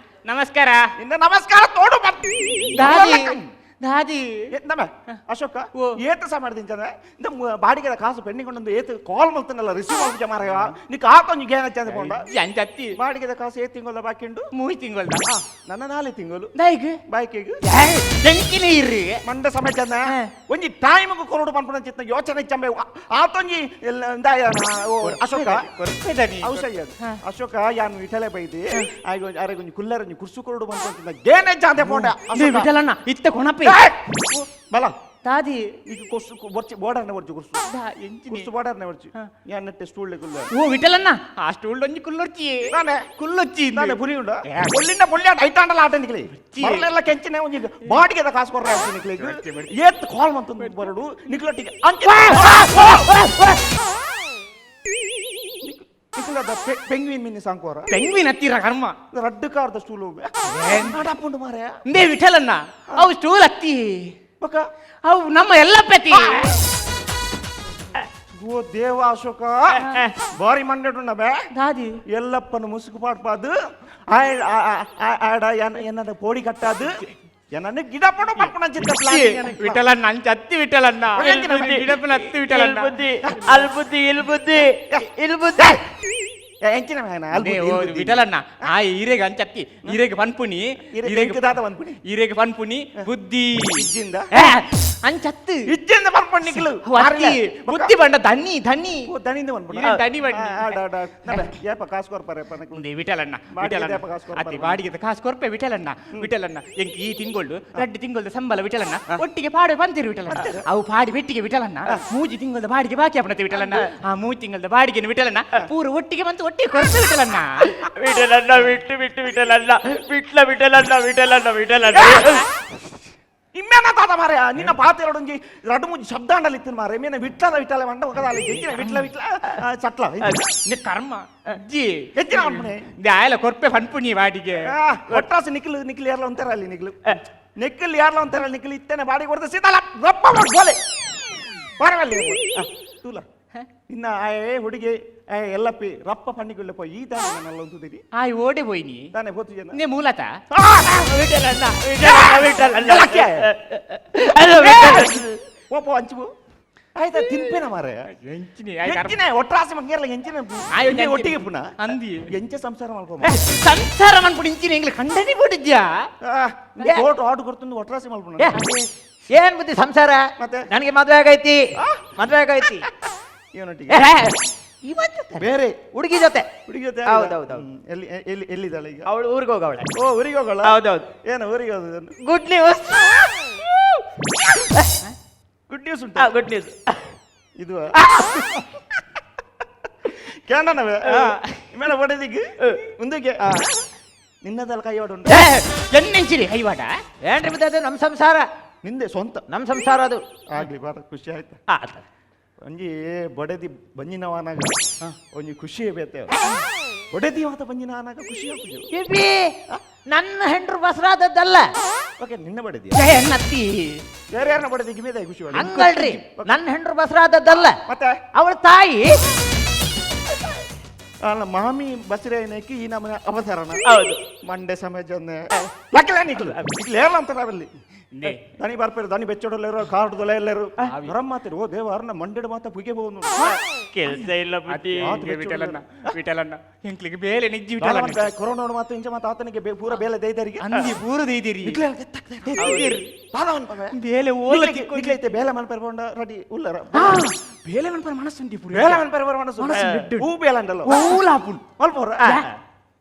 ನಮಸ್ಕಾರ. ಇನ್ನ ನಮಸ್ಕಾರ ತೋಡು. ದಾದಿ ದಾದಿ ನಮ್ಮ ಅಶೋಕ ಏತ ಸಹ ಮಾಡ್ತೀನಿ ಚಂದ್ರ ಬಾಡಿಗೆ ಕಾಸು ಪೆಂಡಿಂಗ್ ಕೊಂಡೊಂದು ಏತು ಕಾಲ್ ಮಲ್ತನಲ್ಲ ರಿಸೀವ್ ಮಾಡ್ಬಿಚ್ಚ ಮಾರ ನೀ ಕಾಕೊಂಜಿ ಗೇನ ಚಂದ ಕೊಂಡ ಅಂಜತ್ತಿ ಬಾಡಿಗೆದ ಕಾಸು ಏತ್ ತಿಂಗಳ ಬಾಕಿ ಉಂಡು? 3 ತಿಂಗಳ. ನನ್ನ 4 ತಿಂಗಳು ದಾಯಿಗ್ ಬಾಯ್ಕಿಗೆ ಎಂಕಿನ ಇರ್ರಿ ಮಂಡ ಸಮಯ ಚಂದ ಒಂಜಿ ಟೈಮ್ ಕೊರಡು ಪನ್ಪುನ ಚಿತ್ತ ಯೋಚನೆ ಚಂಬೆ ಆತೊಂಜಿ ಅಶೋಕ ಔಷಧ ಅಶೋಕ ಯಾನು ಇಟಲೆ ಬೈದಿ ಅರೆಗೊಂಜಿ ಕುಲ್ಲರೊಂಜಿ ಕುರ್ಸು ಕೊರಡು ಪನ್ಪುನ ಗೇನೆ ಜಾಂದೆ ಪೋಂಡ ವಿಠಲಣ್ಣ ಇತ್ತ ಕೊಣಪೆ ಬಲ ದಾದಿ ಈಗ ಕೊರ್ಸು ಬರ್ಚಿ ಬೋರ್ಡರ್ನೆ ಬರ್ಚು ಕೊರ್ಸು ಎಂಚಿನಿ? ಕೊರ್ಸು ಬೋರ್ಡರ್ನೆ ಬರ್ಚು ಯಾನ್ ನೆಟ್ಟೆ ಸ್ಟೂಲ್ ಕುಲ್ಲ ಓ ವಿಠಲಣ್ಣ ಆ ಸ್ಟೂಲ್ ಒಂಜಿ ಕುಲ್ಲೊರ್ಚಿ ನಾನೇ ಕುಲ್ಲೊಚ್ಚಿ ನಾನೇ ಪುರಿ ಉಂಡ ಒಳ್ಳಿಂದ ಪೊಳ್ಳಿ ಆಟ ಐತಾಂಡಲ ಆಟ ನಿಕ್ಲಿ ಮರಲೆಲ್ಲ ಕೆಂಚಿನ ಒಂಜಿ ಬಾಡಿಗೆ ಕಾಸು ಕೊರ್ರೆ ಆಗ್ತು ನಿಕ್ಲಿ ಏತ್ ಕಾಲ್ ಮಂತೊಂದು ಬರಡು ನಿಕ್ಲೊಟ್ಟಿಗೆ ಅಂಚೆ ನಿಕ್ಲದ ಪೆಂಗ್ವಿನ್ ಮಿನಿ ಸಾಂಕೋರ ಪೆಂಗ್ವಿನ್ ಹತ್ತಿರ ಕರ್ಮ ರಡ್ಡು ಕಾರ್ದ ಸ್ಟೂಲ್ ನಡಪುಂಡು ಮಾರ್ರೆ ಇಂದೇ ವಿಠಲಣ್ಣ ಅವು ಸ್ಟೂಲ್ ಹತ್ತಿ ಬೊಕ ಅವು ನಮ್ಮ ಎಲ್ಲ ಪತಿ ಓ ದೇವ ಅಶೋಕ ಬಾರಿ ಮಂಡೆಡುಂಡ ಬೇ ದಾದಿ ಎಲ್ಲಪ್ಪನ ಮುಸುಕು ಪಾಡ್ಪಾದು ಆಡ ಎನ್ನದ ಪೋಡಿ ಕಟ್ಟಾದು ಎನ್ನನ್ನು ಗಿಡ ಪಡ ಪಡ್ಪಣ ಚಿತ್ತ ವಿಠಲಣ್ಣ ಅಂಚ ಹತ್ತಿ ವಿಠಲಣ್ಣ ಗಿಡಪ್ಪನ ಹತ್ತಿ ವಿಠಲಣ್ಣ ಬುದ್ಧಿ ಅಲ್ ಬುದ್ಧಿ ಇಲ್ ಬುದ್ಧಿ ಇಲ್ ಬುದ್ಧಿ ಎಂಚಿನ ಮೇನ ಅದೇ ಓ ವಿಠಲಣ್ಣ ಆ ಈರೆಗೆ ಅಂಚತ್ತಿ ಈರೆಗೆ ಪನ್ಪುನಿ ಈರೆಗೆ ದಾದ ಪನ್ಪುನಿ? ಈರೆಗೆ ಪನ್ಪುನಿ ಬುದ್ಧಿ ಇಜ್ಜಿಂದ ಏ, ಅಂಚತ್ತು ಇಜ್ಜಿಂದ ಪನ್ಪುಣಿ ನಿಕ್ಲು ಅವು ಅತ್ತಿ ಬುದ್ಧಿ ಬಂಡ ಧನಿ ಧನಿ ಓ ದಣಿಂದ ಪನ್ಪುಣಿ ಈರೆ ದಣಿ ಬಣ್ಣಿ. ಆಡ ಆಡ ಏಪ ಕಾಸು ಕೊರ್ಪಾರೆ ಪನಕ್ಲು ಉಂದೆ ವಿಠಲಣ್ಣ ಬಾಡಿಗೆ ವಿಠಲಣ್ಣ ದೇಪ ಕಾಸು ಕೊರ್ಪಾರೆ. ಅತಿ ಬಾಡಿಗೆ ಕಾಸು ಕೊರ್ಪೆ ವಿಠಲಣ್ಣ ವಿಠಲಣ್ಣ ಎಂಕ್ ಈ ತಿಂಗಳು ರಡ್ಡು ತಿಂಗಳದ ಸಂಬಳ ವಿಠಲಣ್ಣ ಒಟ್ಟಿಗೆ ಪಾಡೆ ಬಂತಿರು ವಿಠಲಣ್ಣ ಅವು ಪಾಡಿ ಬೆಟ್ಟಿಗೆ ವಿಠಲಣ್ಣ ಮೂಜಿ ತಿಂಗಳದ ಬಾಡಿಗೆ ಬಾಕಿ ಅಪ್ಪಣತೆ ವಿಠಲಣ್ಣ ಆ ಮೂಜಿ ತಿಂಗಳದ ಬಾಡಿಗೆ ವಿಠಲಣ್ಣ ಪೂರ ಒಟ್ಟಿಗೆ ಬಂತು ಒಟ್ಟಿಗೆ ಕೊರ್ಪೆ ವಿಠಲಣ್ಣ ವಿಠಲಣ್ಣ ಬಿಟ್ಟು ಬಿಟ್ಟು ವಿಠಲಣ್ಣ ಬಿಟ್ಲ ವಿಠಲಣ್ಣ ವಿಠಲಣ್ಣ ವಿಠಲಣ್ಣ ಇಮ್ಮೇನ ತಾತ ಮಾರೆ ನಿನ್ನ ಪಾತೆರಡೊಂಜಿ ರಡ್ಡು ಮುಂಜಿ ಶಬ್ದ ಅಂಡಲ್ ಇತ್ತಿನ ಮಾರೆ ಇಮ್ಮೇನ ವಿಟ್ಲದ ವಿಟ್ಲ ಮಂಡ ಒಗದಾಲ ಎಂಚಿನ ವಿಟ್ಲ ವಿಟ್ಲ ಚಟ್ಲ ನಿ ಕರ್ಮ ಜಿ ಎಂಚಿನ ಪನ್ಪುಣಿ ಆಯಲ ಕೊರ್ಪೆ ಪನ್ಪುನಿ ಬಾಡಿಗೆ ಒಟ್ರಾಸಿ ನಿಕ್ಲು ನಿಕ್ಲು ಯಾರ್ಲ ಒಂಥರ ಅಲ್ಲಿ ನಿಕ್ಲು ನಿಕ್ಲು ಯಾರ್ಲ ಒಂಥರ ನಿಕ್ಲು ಇತ್ತೇನೆ ಬಾಡಿಗೆ ಕೊಡ್ದೆ ಸೀತಾಲ ರಪ್ಪ ಗೋಲೆ ಪರವಲ್ಲಿ ತೂಲ ಇನ್ನ ಆಯೇ ಹುಡುಗಿ ಏ ಎಲ್ಲಪ್ಪಿ ರಪ್ಪ ಪಣ್ಣಿಗುಳ್ಳ ಪೋಯಿ ಈ ತಾನೆ ನನ್ನೆಲ್ಲ ಒಂದುದಿರಿ ಆಯ್ ಓಡೆ ಪೋಯಿನಿ ತಾನೆ ಪೋತು ಜನ ನೇ ಮೂಲತ ವಿಠಲಣ್ಣ ವಿಠಲಣ್ಣ ವಿಠಲಣ್ಣ ಅಲ್ಲ, ಪೋ ಅಂಚು ಆಯ್ತಾ ತಿನ್ಪೇನ ಮಾರೆ ಎಂಚಿನಿ ಎಂಚಿನ ಒಟ್ರಾಸಿ ಮಂಗೇರ್ಲ ಎಂಚಿನ ಆಯ್ ಎಂಚೆ ಒಟ್ಟಿಗೆ ಪುನಃ ಅಂದಿ ಎಂಚೆ ಸಂಸಾರ ಮಲ್ಕೊ ಸಂಸಾರ ಮನ್ಪುಡಿ ಇಂಚಿನ ಎಂಗ್ಲ ಖಂಡನೆ ಬಿಟ್ಟಿದ್ಯಾ ಕೋಟ್ ಆರ್ಡರ್ ಕೊಡ್ತಂದು ಒಟ್ರಾಸಿ ಮಲ್ಪುಣ ಏನ್ ಬುದ್ಧಿ ಸಂಸಾರ ಮತ್ತೆ? ನನಗೆ ಮದ್ವೆ ಆಗೈತಿ ಮದ್ವೆ ಆಗೈತಿ ಇವನೊಟ್ಟಿಗೆ ಇವತ್ತು ಬೇರೆ ಹುಡುಗಿ ಜೊತೆ ಹುಡುಗಿ ಜೊತೆ ಹೌದೌದು ಎಲ್ಲಿ ಎಲ್ಲಿ ಎಲ್ಲಿದ್ದಾಳೆ ಈಗ ಅವಳು ಊರಿಗೆ ಹೋಗವಳೆ ಓ ಊರಿಗೆ ಹೋಗೋಳ ಹೌದೌದು. ಏನು ಊರಿಗೆ ಹೋಗುದು ಗುಡ್ ನ್ಯೂಸ್ ಗುಡ್ ನ್ಯೂಸ್ ಉಂಟು ಗುಡ್ ನ್ಯೂಸ್ ಇದು ಕೇಂದ್ರನವೇ ಮೇಡ ಹೊಡೆದಿಗ್ ಮುಂದಕ್ಕೆ ನಿನ್ನದಲ್ಲ ಕೈ ಉಂಟು ಎನ್ನೆಂಚಿರಿ ಕೈವಾಡ ಏನ್ರಿ ಬುದ್ಧಿ ಅದು ನಮ್ಮ ಸಂಸಾರ ನಿಂದೆ ಸ್ವಂತ ನಮ್ಮ ಸಂಸಾರ ಅದು ಆಗ್ಲಿ ಬಾರ ಖುಷಿ ಆಯ್ತು ಆತ. ಒಂಜಿ ಬಡದಿ ಬಂಜಿನವನಾಗ ಒಂಜಿ ಖುಷಿ ಬೇತೆ ಬಡದಿ ಮಾತ ಬಂಜಿನ ಆನಾಗ ಖುಷಿ ಆಗುದು ಬಿಬಿ ನನ್ನ ಹೆಂಡ್ರು ಬಸರಾದದ್ದಲ್ಲ ಓಕೆ ನಿನ್ನ ಬಡದಿ ನತ್ತಿ ಬೇರೆ ಯಾರನ್ನ ಬಡದಿ ಗಿಮಿದೆ ಖುಷಿ ಒಳ್ಳೆ. ಹಂಗಲ್ರಿ ನನ್ನ ಹೆಂಡ್ರು ಬಸರಾದದ್ದಲ್ಲ ಮತ್ತೆ ಅವಳ ತಾಯಿ ಅಲ್ಲ ಮಾಮಿ ಬಸರೆ ಏನಕ್ಕೆ ಈ ನಮ್ಮನೆ ಅವಸರನ ಹೌದು. ಮಂಡೆ ಸಮಾಜ ಲಕ್ಕಲ ನಿಕ್ಲು ನಿಕ್ಲು ಏರ್ಲ ಅಂತಾರ ಅವಲ್ಲಿ ದನಿ ಬರ್ಪೇರು ದನಿ ಬೆಚ್ಚಡಲ್ಲೇರು ಕಾರ್ಡ್ ಎಲ್ಲರು ಹೊರ ಮಾತಿರು ಓ ದೇವ ಅವ್ರನ್ನ ಮಂಡೆಡ್ ಮಾತ ಪುಗೆ ಬಹುದು ಕೆಲ್ಸ ಇಲ್ಲ ಬುದ್ಧಿ ವಿಠಲಣ್ಣ ವಿಠಲಣ್ಣ ಎಂಕ್ಲಿಗೆ ಬೇಲೆ ನಿಜ್ಜಿ ವಿಠಲಣ್ಣ ಕೊರೋನಾ ಮಾತು ಇಂಚ ಮಾತು ಆತನಿಗೆ ಪೂರ ಬೇಲೆ ದೈದರಿಗೆ ಅಂದಿ ಪೂರ ದೈದಿರಿ ಬೇಲೆ ಓಲ ನಿಕ್ಲೈತೆ ಬೇಲೆ ಮನ್ಪೆರ್ ಪೋಂಡ ರೆಡಿ ಉಲ್ಲರ ಬೇಲೆ ಮನ್ಪರ ಮನಸ್ಸುಂಟಿ ಪೂರ ಬೇಲೆ ಮನ್ಪೆರ್ ಬರ ಮನಸ್ಸು ಹೂ ಬೇಲೆ ಅಂಡಲ್ಲ ಓಲಾಪುನ್ ಮಲ್ಪೋರ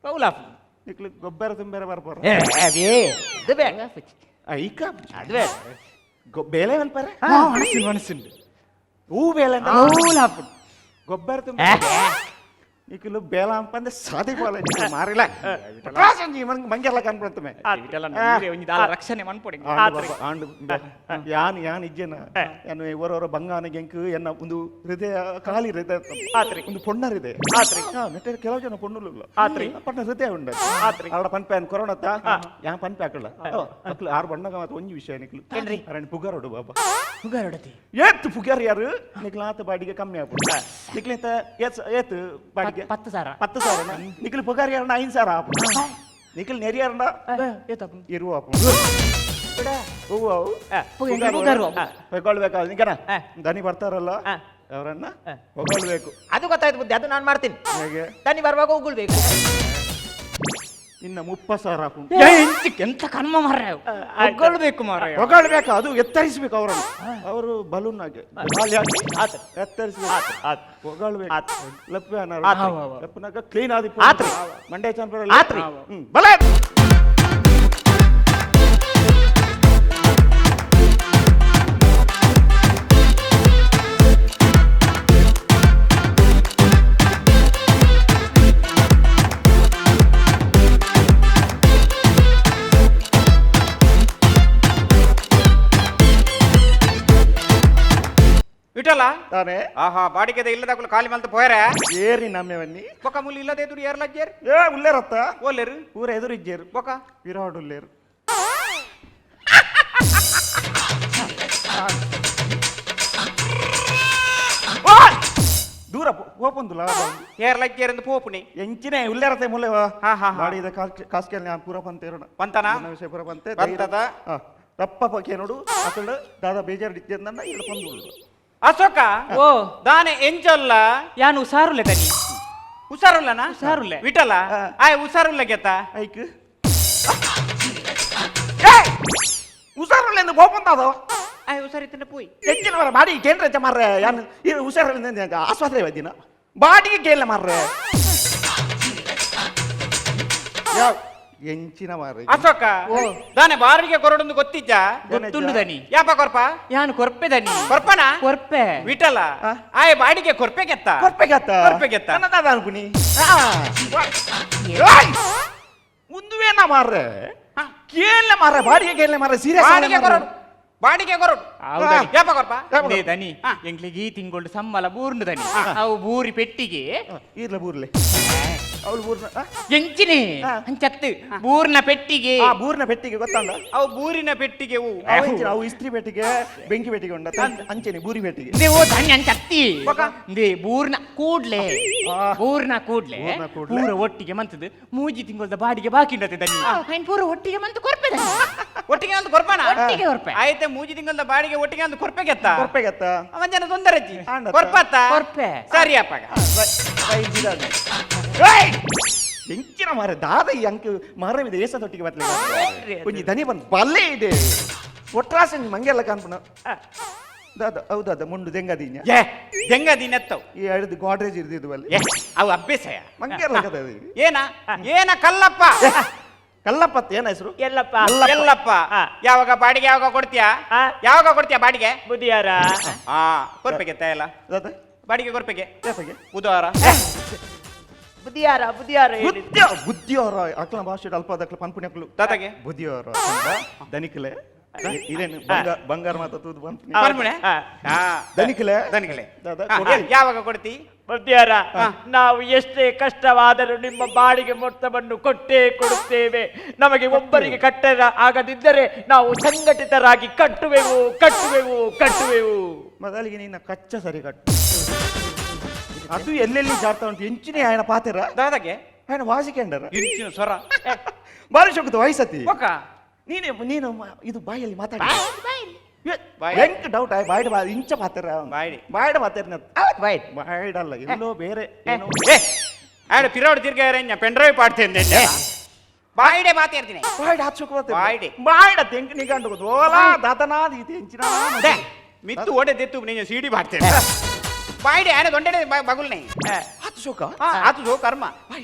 ಓಲಾಪುನ್ ನಿಕ್ಲು ಗೊಬ್ಬರ ತುಂಬೆರ ಬರ್ಪೋರ ಏ, ಅದೇ, ಇದು ಬೇಡ ಐಕ ಅದು ಬೇಡ ಬೇಲೆ ಮನ್ಪೆರ ಮನಸ್ಸು ಮನಸ್ಸುಂಡು ಹೂ ಬೇಲೆ ಅಂಡಲ್ಲ ಓಲಾಪುನ್ ಗೊಬ್ಬರ ತುಂಬ ನಿಕ್ಲು ಬೇಲ ಅಂತಂದೆ ಸಾದಿ ಬೋಲ ಮಾರಿಲ್ಲ ಮಂಗೆಲ್ಲ ಕನ್ಪಡ್ತಮೆ ವಿಠಲಣ್ಣ ಒಂಜಿ ದಾಲ ರಕ್ಷಣೆ ಮನ್ಪೊಡಿ ಆಂಡು ಯಾನ್ ಯಾನ್ ಇಜ್ಜೆನ ಯಾನು ಇವರವರ ಬಂಗಾನ ಗೆಂಕು ಎನ್ನ ಒಂದು ಹೃದಯ ಖಾಲಿ ಹೃದಯ ಒಂದು ಪೊಣ್ಣ ಹೃದಯ ನೆಟ್ಟೆ ಕೆಲವು ಜನ ಪೊಣ್ಣುಲ್ಲ ಆತ್ರಿ ಪಣ್ಣ ಹೃದಯ ಉಂಡು ಆತ್ರಿ ಆಡ ಪನ್ಪೆ ಕೊರೋನತ್ತ ಯಾನ್ ಪನ್ಪೆ ಹಾಕಲ್ಲ ಮಕ್ಳು ಆರು ಬಣ್ಣಗ ಮಾತ್ರ ಒಂಜಿ ವಿಷಯ ನಿಕ್ಲು ಅರಣ್ ಪುಗಾರೋಡು ಬಾಬಾ ಪುಗಾರೊಡತಿ ಏತ್ ಪುಗಾರ್ ಯಾರು ನಿಕ್ಲು ಆತ ಬಾಡಿಗೆ ಕಮ್ಮಿ ಆಗ್ಬಿಡು ನಿಕ್ಲಿಂತ ಏತ್ ಏತ್ ಬಾಡಿಗೆ 10,000. 10,000 ನಿಕ್ಲು ಪುಗಾರ್ ಯಾರಣ್ಣ 5,000 ಆಪು ನಿಕ್ಲು ನೆರಿಯಾರಣ್ಣ ಇರುವ ಆಪು ಹೂವು ಅವು. ಪುಗಾರು. ಹೊಗಳ್ಬೇಕಾ ನಿಕನ ದನಿ ಬರ್ತಾರಲ್ಲ ಅವರನ್ನ ಹೊಗಳ್ಬೇಕು ಅದು ಗೊತ್ತಾಯ್ತು ಬುದ್ಧಿ, ಅದು ನಾನು ಮಾಡ್ತೀನಿ. ಹೇಗೆ? ತನ್ನಿ ಬರುವಾಗ ಉಗುಳ್ಬೇಕು. ನಿನ್ನ 30,000 ಆಪು. ಎಂತ ಕರ್ಮ ಮಾರ್ರೆ, ಹೊಗಳ್ಬೇಕು ಮಾರ್ರೆ. ಹೊಗಳ್ಬೇಕು, ಅದು ಎತ್ತರಿಸ್ಬೇಕು ಅವರನ್ನು. ಅವರು ಬಲೂನ್ ಆಗಿ ಗಾಳಿ ಹಾಕಿ ಎತ್ತರಿಸ್ಬೇಕು, ಹೊಗಳ್ಬೇಕು. ಲಪ್ಪೆ ಲಪ್ಪನಾಗ ಕ್ಲೀನ್ ಆದಿ ಆತ್ರಿ. ಮಂಡ್ಯ ಚಾಂಪಿಯನ್ ಆತ್ರಿ. ಬಲೆ. Vittala ತಾನೆ ಆಹಾ ಬಾಡಿಗೆದ ಇಲ್ಲದಾಕುಲು ಖಾಲಿ ಮಲ್ತ ಪೋಯರೆ ಏರಿ ನಮ್ಮೆವನ್ನಿ ಬೊಕ ಮುಲ್ ಇಲ್ಲದ ಎದುರು ಏರ್ಲಜ್ಜೇರು ಏ ಉಲ್ಲೇರತ್ತ ಓಲೇರು ಊರ ಎದುರು ಇಜ್ಜೇರು ಬೊಕ ವಿರಾಡ್ ಉಲ್ಲೇರು ದೂರ ಪೋಪೊಂದುಲ ಏರ್ಲಜ್ಜೇರಂದು ಪೋಪುನಿ ಎಂಚಿನೇ ಉಲ್ಲೇರತ್ತೆ ಮುಲ್ಲೆ ಹಾ ಹಾ ಬಾಡಿಗೆದ ಕಾಸ್ಕೆಲ್ ನಾನು ಪೂರ ಪಂತೇರೋಣ ಪಂತನ ವಿಷಯ ಪೂರ ಪಂತೆ ಪಂತದ ರಪ್ಪ ಪಕ್ಕೆ ನೋಡು ಅಸಲು ದಾದಾ ಬೇಜಾರು ಇದ್ದಂದ ಇಲ್ಲ ಪಂದು ಅಶೋಕ ಓ ದಾನೆ ಎಂಚೊಲ್ಲ ಯಾನು ಹುಷಾರುಲ್ಲೆ ದನಿ ಹುಷಾರುಲ್ಲನಾ ಹುಷಾರುಲ್ಲೆ. ವಿಠಲ ಆಯ್ ಹುಷಾರುಲ್ಲ ಗೆತ್ತ ಐಕ್ ಹುಷಾರುಲ್ಲ ಎಂದು ಕೋಪಂತಾದ ಆಯ್ ಹುಷಾರಿತ್ತಂಡ ಪೋಯ್ ಎಂಚಿನ ಮರ ಬಾಡಿ ಕೇಂದ್ರ ಮಾರ್ರೆ ಯಾನು ಇದು ಹುಷಾರಿಲ್ಲ ಆಸ್ಪತ್ರೆ ದಿನ ಬಾಡಿಗೆ ಕೇಳಲ್ಲ ಮಾರ್ರೆ ಯಾವ ಎಂಚಿನ ಮಾರ್ರೆ ಅಶೋಕ ದಾನೆ ಬಾರಿಗೆ ಕೊರಡೊಂದು ಗೊತ್ತಿಜ್ಜ ಗೊತ್ತುಂಡು ದನಿ ಯಾಪ ಕೊರ್ಪ ಯಾನು ಕೊರ್ಪೆ ದನಿ ಕೊರ್ಪನ ಕೊರ್ಪೆ ವಿಠಲ ಆಯ್ ಬಾಡಿಗೆ ಕೊರ್ಪೆ ಗೆತ್ತ ಕೊರ್ಪೆ ಗೆತ್ತ ಕೊರ್ಪೆ ಗೆತ್ತ ನನ್ನ ದಾದ ಅನ್ಕುನಿ ಮುಂದುವೇನ ಮಾರ್ರೆ ಕೇಳಲ್ಲ ಮಾರ್ರೆ ಬಾಡಿಗೆ ಕೇಳಲ್ಲ ಮಾರ್ರೆ ಸೀರಿಯಸ್ ಬಾಡಿಗೆ ಕೊರಡು ಬಾಡಿಗೆ ಕೊರಡು ಯಾಪ ಕೊರ್ಪ ಲೇ ದನಿ ಎಂಗ್ಲಿಗೆ ಈ ತಿಂಗಳು ಸಮ್ಮಲ ಬೂರ್ನು ದನಿ ಅವು ಬೂರಿ ಪೆಟ್ಟಿಗೆ ಇರ್ಲ ಬೂರ್ಲೆ ಅವಳು ಬೂರ್ನ ಎಂಚಿನಿ ಅಂಚತ್ತು ಬೂರ್ನ ಪೆಟ್ಟಿಗೆ ಆ ಬೂರ್ನ ಪೆಟ್ಟಿಗೆ ಗೊತ್ತಂಡ ಅವು ಬೂರಿನ ಪೆಟ್ಟಿಗೆ ಹೂ ಅವು ಇಸ್ತ್ರಿ ಪೆಟ್ಟಿಗೆ ಬೆಂಕಿ ಪೆಟ್ಟಿಗೆ ಉಂಡ ಅಂಚೆನೆ ಬೂರಿ ಪೆಟ್ಟಿಗೆ they ಓ ಧನ್ಯ ಅಂಚತ್ತಿ they ಬೂರ್ನ ಕೂಡ್ಲೆ ಬೂರ್ನ ಕೂಡ್ಲೆ ಪೂರ ಒಟ್ಟಿಗೆ ಮಂತದ್ದು ಮೂಜಿ ತಿಂಗಳದ ಬಾಡಿಗೆ ಬಾಕಿ ಉಂಡತೆ ದನಿ ಐನ್ ಪೂರ ಒಟ್ಟಿಗೆ ಮಂತು ಕೊರ್ಪೆ ದನಿ ಒಟ್ಟಿಗೆ ಒಂದು ಕೊರ್ಪನ ಒಟ್ಟಿಗೆ ಕೊರ್ಪೆ ಆಯ್ತೆ ಮೂಜಿ ತಿಂಗಳದ ಬಾಡಿಗೆ ಒಟ್ಟಿಗೆ ಒಂದು ಕೊರ್ಪೆ ಗೆತ್ತ ಕೊರ್ಪೆ ಗೆತ್ತ ಅವನ್ ಜನ ತೊಂದರೆ ಕೊರ್ಪತ್ತ ಕೊರ್ಪೆ ಸರಿ ಅಪ್ಪಾಗ ಎಂಚಿನ ಮಾರ ದಾದ ಈ ಅಂಕ ಮಾರವಿದೆ ಏಸದೊಟ್ಟಿಗೆ ಬರ್ತಲೆ ಒಂಜಿ ದನಿ ಬಂದು ಬಲ್ಲೆ ಇದೆ ಒಟ್ರಾಸ ಮಂಗೆಲ್ಲ ಕಾನ್ಪುಣ ದಾದ ಹೌದಾದ ಮುಂಡು ದೆಂಗದೀನ ಏ ದೆಂಗದೀನ ಎತ್ತವು ಈ ಅಡ್ದು ಗೋಡ್ರೇಜ್ ಇರ್ದಿದ್ದು ಅಲ್ಲಿ ಏ ಅವು ಅಭ್ಯಾಸಯ ಮಂಗೆಲ್ಲ ಕದ ಏನ ಏನ ಕಲ್ಲಪ್ಪ ಕಲ್ಲಪ್ಪ ಏನ ಹೆಸರು ಎಲ್ಲಪ್ಪ ಎಲ್ಲಪ್ಪ ಯಾವಾಗ ಬಾಡಿಗೆ ಯಾವಾಗ ಕೊಡ್ತೀಯಾ ಯಾವಾಗ ಕೊಡ್ತೀಯಾ ಬಾಡಿಗೆ ಬುದಿಯಾರ ಹಾ ಕೊರ್ಪೆಗೆ ಎಲ್ಲ ಬಾಡಿಗೆ ಕೊರ್ಪೆಗೆ ಬುಧವಾರ ಬುದಿಯಾರ ಬುದಿಯಾರ ಬುದ್ಧಿಯವರ ಅಕ್ಲ ಭಾಷೆ ಅಲ್ಪ ದಕ್ಲ ಪನ್ಪುಣಿ ತಾತಗೆ ಬುದ್ಧಿಯವರ ದನಿಕಲೆ ಇದೇನು ಬಂಗಾರ ಮಾತ ತೂದು ಪನ್ಪುಣೆ ದನಿಕಲೆ ದನಿಕಲೆ ಯಾವಾಗ ಕೊಡ್ತಿ ಬುದ್ಧಿಯಾರ ನಾವು ಎಷ್ಟೇ ಕಷ್ಟವಾದರೂ ನಿಮ್ಮ ಬಾಡಿಗೆ ಮೊತ್ತವನ್ನು ಕೊಟ್ಟೇ ಕೊಡುತ್ತೇವೆ. ನಮಗೆ ಒಬ್ಬರಿಗೆ ಕಟ್ಟರ ಆಗದಿದ್ದರೆ ನಾವು ಸಂಘಟಿತರಾಗಿ ಕಟ್ಟುವೆವು ಕಟ್ಟುವೆವು ಕಟ್ಟುವೆವು. ಮೊದಲಿಗೆ ನಿನ್ನ ಕಚ್ಚ ಸರಿ ಕಟ್ಟು. ಅದು ಎಲ್ಲೆಲ್ಲಿ ಜಾರ್ತಾ ಉಂಟು ಎಂಚಿನೇ ఆయన ಪಾತೆರ ದಾದಾಗೆ ఆయన ವಾಸಿಕೆಂಡರ ಇಂಚಿನ ಸ್ವರ ಬಾರಿ ಶೋಕದ ವಯಸ್ಸತಿ ನೀನೆ ನೀನು ಇದು ಬಾಯಲ್ಲಿ ಮಾತಾಡಿ ಎಂಕ್ ಡೌಟ್ ಆಯ್ ಬಾಯ್ಡ ಬಾ ಇಂಚ ಪಾತೆರ ಬಾಯ್ಡಿ ಬಾಯ್ಡ ಪಾತೆರ ಬಾಯ್ಡಲ್ಲ ಎಲ್ಲೋ ಬೇರೆ ಏನೋ ಆಡ ಪಿರೋಡ್ ತಿರ್ಗಾರೆ ಪೆನ್ ಡ್ರೈವ್ ಪಾಡ್ತೇನೆ ಬಾಯ್ಡೆ ಮಾತಾಡ್ತೀನಿ ಬಾಯ್ಡ ಹಾಚೋಕ ಬಾಯ್ಡೆ ಬಾಯ್ಡ ತೆಂಕ್ ನಿಗಂಡು ಓಲಾ ದಾತನಾದ ಇದು ಎಂಚಿನ ಮಿತ್ತು ಓಡೆ ದೆತ್ತು ನೀನು ಸಿಡಿ ಪಾಡ್ತೇನೆ ಬಾಯ್ಡೆ ಆನೆ ದೊಂಡೆ ಬಗುಲ್ನೆ ಆತು ಶೋಕ ಆತು ಶೋ ಕರ್ಮ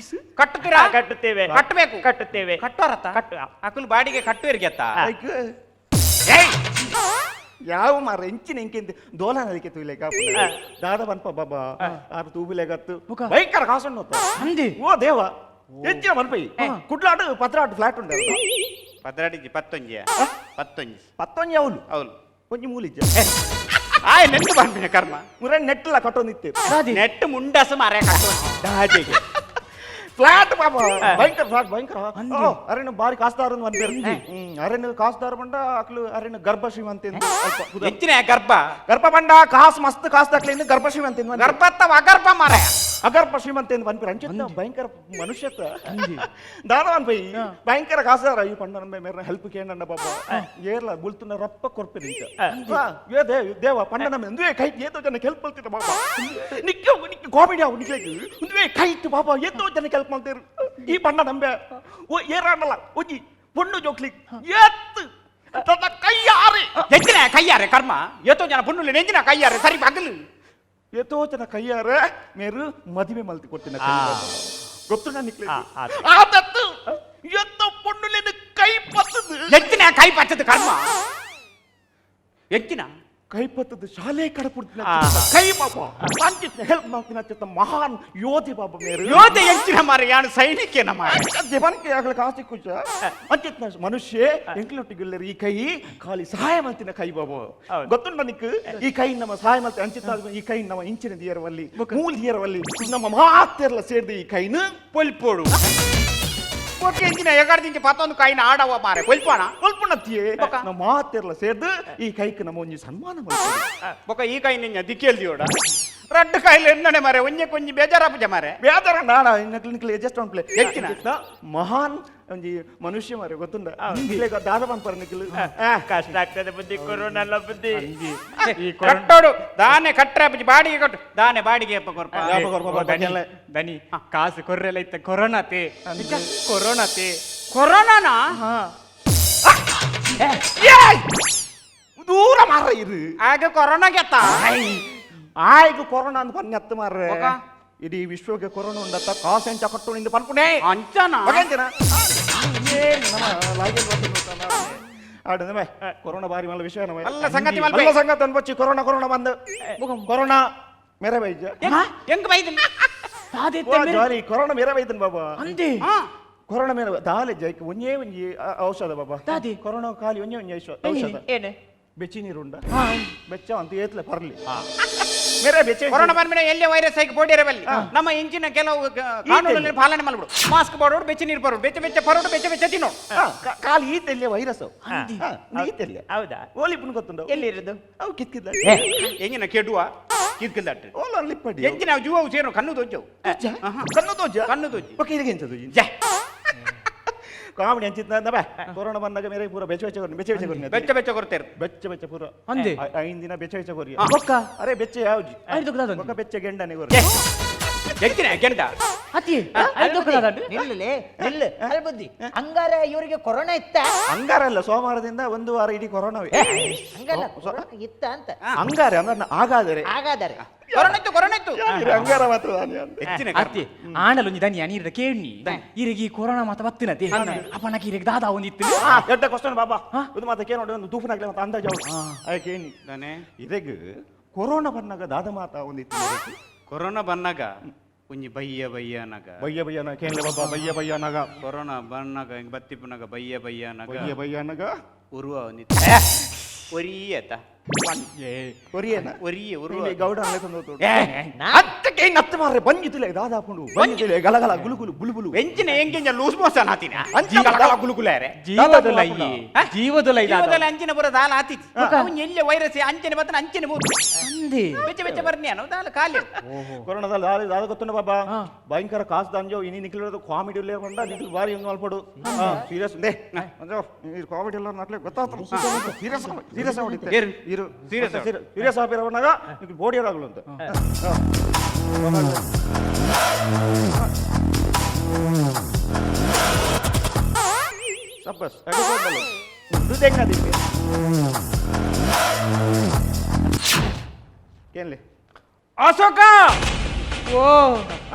ಕಟ್ಟುತ್ತೀರಾ ಕಟ್ಟುತ್ತೇವೆ ಕಟ್ಟಬೇಕು ಕಟ್ಟುತ್ತೇವೆ ಕಟ್ಟೋರತ್ತ ಕಟ್ಟು ಅಕುಲು ಬಾಡಿಗೆ ಕಟ್ಟುವರಿಗೆ ಯಾವ ಮಾರ ಎಂಚಿನ ಎಂಕೆಂತ ದೋಲ ನದಿಕೆ ತೂಲೆ ಕಾಪು ದಾದ ಬನ್ಪ ಬಾಬಾ ಆರು ತೂಬಿಲೆ ಗತ್ತು ಭಯಂಕರ ಕಾಸನ್ನು ಓ ದೇವ ಎಂಚಿನ ಬನ್ಪೈ ಕುಡ್ಲಾಡು ಪತ್ರಾಟು ಫ್ಲಾಟ್ ಉಂಟು ಪತ್ರಾಟಿಜಿ ಪತ್ತೊಂಜಿ ಪತ್ತೊಂಜಿ ಪತ್ತೊಂಜಿ ಅವಳು ಅವಳು ಒಂಜಿ ಮೂಲಿಜ್ಜ ಆಯ್ ನೆಟ್ಟು ಬಂದಿನ ಕರ್ಮ ಮುರ ನೆಟ್ಟಲ್ಲ ಕಟ್ಟೊಂದಿತ್ತು ನೆಟ್ಟು ಮುಂಡಸ ಮಾರೆ ಕಟ್ಟೊಂದು ಫ್ಲಾಟ್ ಪಾಪ ಭಯಂಕರ ಫ್ಲಾಟ್ ಭಯಂಕರ ಅರೆ ಬಾರಿ ಕಾಸ್ದಾರ ಅಂತ ಅರೆ ಕಾಸ್ದಾರ ಬಂಡ ಅಕ್ಲು ಅರೆ ಗರ್ಭ ಶ್ರೀಮಂತ ಹೆಚ್ಚಿನ ಗರ್ಭ ಗರ್ಭ ಬಂಡ ಕಾಸು ಮಸ್ತ್ ಕಾಸು ದಾಖಲೆ ಗರ್ಭ ಶ್ರೀಮಂತ ಗರ್ಭತ್ತವ ಅಗರ್ಭ ಮಾರಾಯ ಅಗರ್ಭ ಶ್ರೀಮಂತ ಎಂದು ಪನ್ಪಿರ ಅಂಚಿನ ಭಯಂಕರ ಮನುಷ್ಯತ್ವ ದಾದ ಪೈ ಭಯಂಕರ ಕಾಸ್ದಾರ ಈ ಪಂಡ ನಮ್ಮ ಮೇರೆ ಹೆಲ್ಪ್ ಕೇಂಡ ಪಾಪ ಏರ್ಲ ಬುಲ್ತುನ ರಪ್ಪ ಕೊರ್ಪಿನ ಏ ದೇವ ಪಂಡ ನಮ್ಮ ಒಂದುವೇ ಕೈ ಏತೋ ಜನಕ್ಕೆ ಹೆಲ್ಪ್ ಮಾಡ್ತಿರ ಪಾಪ ನಿಕ್ಕ ನಿಕ್ಕ ಕಾಮಿಡಿ ಅವು ನಿಕ್ಲೇಕು ಒಂದುವೇ ಕೈ ಇಟ್ಟು ಪಾಪ ಏತೋ ಜನಕ್ಕೆ ಹೆಲ್ಪ್ ಮಾಡ್ತೀರು ಈ ಪಂಡ ನಂಬೆ ಓ ಏರಾಡಲ್ಲ ಒಂಜಿ ಪೊಣ್ಣು ಜೋಕ್ಲಿ ಏತ್ತು ತನ್ನ ಕೈಯಾರೆ ನೆಂಜಿನ ಕೈಯಾರೆ ಕರ್ಮ ಏತೋ ಜನ ಪುಣ್ಣುಲಿ ನೆಂಜಿನ ಕೈಯಾರೆ ಸರಿ ಬಗಲು ಏತೋ ಜನ ಕೈಯಾರೆ ಮೇರು ಮದುವೆ ಮಲ್ತಿ ಕೊಡ್ತೀನಿ ಗೊತ್ತು ನಿಕ್ಲೆ ಆದತ್ತು ಎತ್ತ ಪೊಣ್ಣುಲೇನು ಕೈ ಪತ್ತದು ಎತ್ತಿನ ಕೈ ಪತ್ತದು ಕರ್ಮ ಎತ್ತಿನ ಕೈಪತ್ತದ ಶಾಲೆ ಕಡಪುಡ್ತಿನ ಕೈ ಬಾಬಾ ಅಂಚಿತ್ನ ಹೆಲ್ಪ್ ಮಾಡ್ತಿನ ಚಿತ್ತ ಮಹಾನ್ ಯೋಧಿ ಬಾಬಾ ಮೇರು ಯೋಧೆ ಎಂಚಿನ ಮಾರೆ ಯಾನು ಸೈನಿಕೇನ ಮಾರೆ ಜೀವನಕ್ಕೆ ಆಗಲ ಕಾಸಿ ಕುಚ ಅಂಚಿತ್ನ ಮನುಷ್ಯ ಎಂಕ್ಲೊಟ್ಟಿಗುಲ್ಲರು ಈ ಕೈ ಖಾಲಿ ಸಹಾಯ ಮಾಡ್ತಿನ ಕೈ ಬಾಬಾ ಗೊತ್ತುಂಟ ನಿಕ್ ಈ ಕೈ ನಮ್ಮ ಸಹಾಯ ಮಾಡ್ತಿ ಅಂಚಿತ್ತ ಈ ಕೈ ನಮ್ಮ ಇಂಚಿನ ದಿಯರವಲ್ಲಿ ಮೂಲ ದಿಯರವಲ್ಲಿ ನಮ್ಮ ಮಾತೆರ್ಲ ಸೇರ್ದು ಈ ಕೈನ ಪೊಲ್ಪೋಡು ಓಕೆ ಎಂಚಿನ ಎಗಾಡ್ದಿಂಚ ಪತ್ತೊಂದು ಕೈನ ಆಡವ ಮಾರೆ ಪೊಲ್ಪೋಣ ಪೊಲ್ಪಣತ್ತಿಯೇ ನಮ್ಮ ಮಾತೆರ್ಲ ಸೇರ್ದು ಈ ಕೈಕ್ ನಮ್ಮ ಒಂಜಿ ಸನ್ಮಾನ ಮಾಡ್ತೀವಿ ಬೊಕ ಈ ಕೈ ನಿಂಜ ದಿಕ್ಕೇಲ್ದಿಯೋಡ ರಡ್ಡು ಕಾಯಿಲೆ ಎನ್ನಣೆ ಮಾರೆ ಒಂಜೆ ಕೊಂಜಿ ಬೇಜಾರಾಪುಜ ಮಾರೆ ಬೇಜಾರ ನಾಡ ಇನ್ನು adjust on play ಎಕ್ಕಿನ? ಮಹಾನ್ ಒಂಜಿ ಮನುಷ್ಯ ಮಾರೆ ಗೊತ್ತುಂಡ ದಾದ ಪನ್ಪರ ನಿಕ್ಲು ಕಷ್ಟ ಆಗ್ತದೆ ಬುದ್ಧಿ ಕೊರೋನಾ ಬುದ್ಧಿ ಕಟ್ಟೋಡು ದಾನೆ ಕಟ್ಟರೆ ಅಪ್ಪಜಿ ಬಾಡಿಗೆ ಕಟ್ಟು ದಾನೆ ಬಾಡಿಗೆ ಅಪ್ಪ ಕೊರ್ಪ ಯಾಪ ಕೊರ್ಪ ಬಾಬಾ, ದನಿ, ದನಿ ಕಾಸು ಕೊರ್ರೆಲ್ಲ ಇತ್ತ ಕೊರೋನಾತೆ ಕೊರೋನಾತೆ ಕೊರೋನಾನಾ ದೂರ ಮಾರ ಇದು ಆಗ ಕೊರೋನಾ ಗೆತ್ತ ಆಯ್ತು ಕೊರೋನಾ ಅಂತ ಪನ್ನೆತ್ತು ಮಾರ್ರೆ ಒಕ? ಇಡೀ ವಿಶ್ವಕ್ಕೆ ಕೊರೋನಾ ಉಂಡತ್ತ ಕಾಸು ಎಂಚ ಕಟ್ಟು ನಿಂದು ಪನ್ಪುಣೆ ಅಂಚನ ಒಕೆಂಚನ? ಏನ್ ನಮ್ಮ ಲಾಗೆ ಆಡಂದ್ರೆ ಕೊರೋನಾ ಬಾರಿ ಮಲ್ಲ ವಿಷಯ ನಮ್ಮ ಅಲ್ಲ ಸಂಗತಿ ಮಲ್ಪೆ. ಅಲ್ಲ ಸಂಗತಿ ಅನ್ಪಚ್ಚಿ ಕೊರೋನಾ ಕೊರೋನಾ ಬಂದು ಕೊರೋನಾ ಮೇರೆ ಬೈಜ ಹೆಂಗ್ ಬೈದಿಲ್ಲ ಜಾರಿ ಕೊರೋನಾ ಮೇರೆ ಬೈದನ್ ಬಾಬಾ ಅಂದೆ ಕೊರೋನಾ ಮೇರೆ ದಾಲೆ ಜೈಕ್ ಒಂಜೇ ಒಂಜಿ ಔಷಧ ಬಾಬಾ ದಾದಿ. ಕೊರೋನಾ ಖಾಲಿ ಒಂಜೇ ಒಂಜಿ ಔಷಧ ಏನು ಬೆಚ್ಚಿ ನೀರುಂಡ ಬೆಚ್ಚ ಅಂತ ಏತ್ಲೆ ಪರ್ಲಿ ಮೇರೆ ಬೆಚ್ಚ ಕೊರೋನಾ ಬಂದ್ಮೇಲೆ ಎಲ್ಲೇ ವೈರಸ್ ಆಗಿ ಬೋಡಿರಬಲ್ಲಿ ನಮ್ಮ ಇಂಚಿನ ಕೆಲವು ಕಾನೂನಲ್ಲಿ ಪಾಲನೆ ಮಾಡ್ಬಿಡು ಮಾಸ್ಕ್ ಬೋಡೋಡು ಬೆಚ್ಚ ನೀರು ಬರೋಡು ಬೆಚ್ಚ ಬೆಚ್ಚ ಪರೋಡು ಬೆಚ್ಚ ಬೆಚ್ಚ ತಿನ್ನೋಡು ಖಾಲಿ ಈತೆಲ್ಲೆ ವೈರಸ್ ಈತೆಲ್ಲೆ ಹೌದಾ ಓಲಿಪುನ್ ಗೊತ್ತುಂಡ ಎಲ್ಲಿರೋದು ಅವು ಕಿತ್ಕಿದ್ದ ಎಂಗಿನ ಕೆಡುವ ಕಿತ್ಕಿಲ್ದಟ್ಟು ಓಲ ಲಿಪ್ಪಡಿ ಎಂಚಿನ ಜೀವವು ಸೇರು ಕಣ್ಣು ದೊಜ್ಜವು ಕಣ್ಣು ದೋಜ ಕಣ್ಣು ದೋಜಿ. ಓಕೆ ಇದಕ್ಕೆ ಎಂತದು ಜೆ ಕಾಮಿಡಿ ಅಂಚಿತ್ತ ಬಾ ಕೊರೋನಾ ಬಂದಾಗ ಮೇರೆ ಪೂರ ಬೆಚ್ಚ ಬೆಚ್ಚ ಕೊರ್ನಿ ಬೆಚ್ಚ ಬೆಚ್ಚ ಕೊರ್ನಿ ಬೆಚ್ಚ ಬೆಚ್ಚ ಕೊರ್ತೇರು ಬೆಚ್ಚ ಬೆಚ್ಚ ಪೂರ ಅಂದೆ? ಐದು ದಿನ ಬೆಚ್ಚ ಬೆಚ್ಚ ಕೊರಿ ಬೊಕ್ಕ? ಅರೆ ಬೆಚ್ಚ ಯಾವ್ಜಿ ಐದು ದೊಕ್ಕದಾದ ಬೊಕ್ಕ ಬೆಚ್ಚ ಗೆಂಡನೆ ಕೊರಿ ಎಂಚಿನ ಕೆಂಡ ಅತಿ ಐದು ದೊಕ್ಕದಾದ ನಿಲ್ಲಲೆ ನಿಲ್ಲು ಅಲ್ ಬುದ್ಧಿ ಹಂಗಾರೆ ಇವರಿಗೆ ಕೊರೋನಾ ಇತ್ತ ಅಂಗಾರ ಅಲ್ಲ ಸೋಮವಾರದಿಂದ ಒಂದು ವಾರ ಇಡೀ ಕೊರೋನಾವೇ ಹಂಗಲ್ಲ ಕೊರೋನಾ ಇತ್ತ ಅಂತ ಅಂಗಾರೆ ಅಂದ್ರೆ ಹಾಗಾದರೆ ಹಾಗಾದರೆ ಕೊರೋನಾ ಇತ್ತು ಕೊರೋನಾ ಇತ್ತು ಯಾರು ಅಂಗಾರ ಮಾತ್ರ ನಾನು ಯಾರು? ಹೆಚ್ಚಿನ ಅತಿ ಆಂಡಲೊಂಜಿ ದನಿ ಅನೀರ್ದ ಕೇಳಿ ಇರಿಗೆ ಈ ಕೊರೋನಾ ಮಾತ ಬತ್ತಿನತೆ ಅಪ್ಪನಕ್ಕೆ ಇರಿಗೆ ದಾದಾ ಒಂದಿತ್ತು ಎಡ್ಡ ಕ್ವಶನ್ ಬಾಬಾ ಒಂದು ಮಾತ ಕೇಳಿ ನೋಡಿ ಒಂದು ತೂಫಾನ್ ಮತ್ತೆ ಅಂದಾಜು ಆಯ್ಕೆ ಏನಿ ದಾನೆ ಇದೆಗ್ ಕೊರೋನಾ ಬಂದಾಗ ದಾದ ಮಾತ ಒಂದಿತ್ತು ಇದಕ್ಕೆ. ಕೊರೋನಾ ಬಂದಾಗ ಒಂಜಿ ಬಯ್ಯ ಬಯ್ಯನಾಗ ಬಯ್ಯ ಬಯ್ಯನ ಕೇಳಲೆ ಬಾಬಾ ಬಯ್ಯ ಬಯ್ಯನಾಗ ಕೊರೋನಾ ಬಂದಾಗ ಹಿಂಗ್ ಬತ್ತಿಪ್ಪನಾಗ ಬಯ್ಯ ಬಯ್ಯನಾಗ ಬಯ್ಯ ಬಯ್ಯನಾಗ ಉರುವ ಒಂದಿತ್ತು ಒರಿಯತ ಕೊರಿಯನ ಒರಿಯ ಉರುವ ಇಲ್ಲಿ ಗೌಡ ಅಲ್ಲೇ ತಂದು ಹೋದ್ರು. ಅತ್ತಕ್ಕೆ ಹೆಂಗ್ ಅತ್ತ ಮಾರ್ರೆ ಬಂಜಿತಿಲೆ ದಾದ ಹಾಕೊಂಡು ಬಂಜಿತಿಲೆ ಗಲಗಲ ಗುಲುಗುಲು ಬುಲುಬುಲು ಎಂಚಿನ ಎಂಗೆಂಜ ಲೂಸ್ ಮೋಷನ್ ಆತಿನ ಅಂಚ ಗಲಗಲ ಗುಲುಗುಲಾರೆ ಜೀವದೊಲೈ ಜೀವದೊಲೈ ಜೀವದಲ್ಲಿ ಅಂಚಿನ ಪೂರ ದಾಲ ಆತಿತ್ತು ಅವನ್ ಎಲ್ಲೆ ವೈರಸ್ ಅಂಚನೆ ಬತ್ತನ ಅಂಚನೆ ಬೋದು ಅಂದೆ ಬೆಚ್ಚ ಬೆಚ್ಚ ಬರ್ನಿ ದಾಲ ಖಾಲಿ ಕೊರೋನಾದಲ್ಲಿ ದಾದ ದಾದ ಗೊತ್ತುಂಡ ಬಾಬಾ ಭಯಂಕರ ಕಾಸು ದಾಂಜೋ ಇನಿ ನಿಖಿಲ್ ಕಾಮಿಡಿ ಉಲ್ಲೇರ್ ಬಂಡ ನಿಖಿಲ್ ಬಾರಿ ಒಂದು ಮಲ್ಪಡು ಸೀರಿಯಸ್ they ಅಂಜೋ ಈ ಕಾಮಿಡಿ ಎಲ್ಲ ನಕ್ಲೆ ಗೊತ್ತಾಗ್ತದೆ ಸೀರಿಯಸ್ ಸೀರಿಯಸ್ ಹೊಡಿತೆ ಏರು? ಇರು Serious serious ಆಪಿರ ಬಂದಾಗ ನಿಖಿಲ್ ಬೋಡಿ ಆಗಲು ಅಂತ ಸಬ್ಬಸ್ ದುಡ್ಡು ಏನ್ಲಿ ಅಶೋಕ ಓ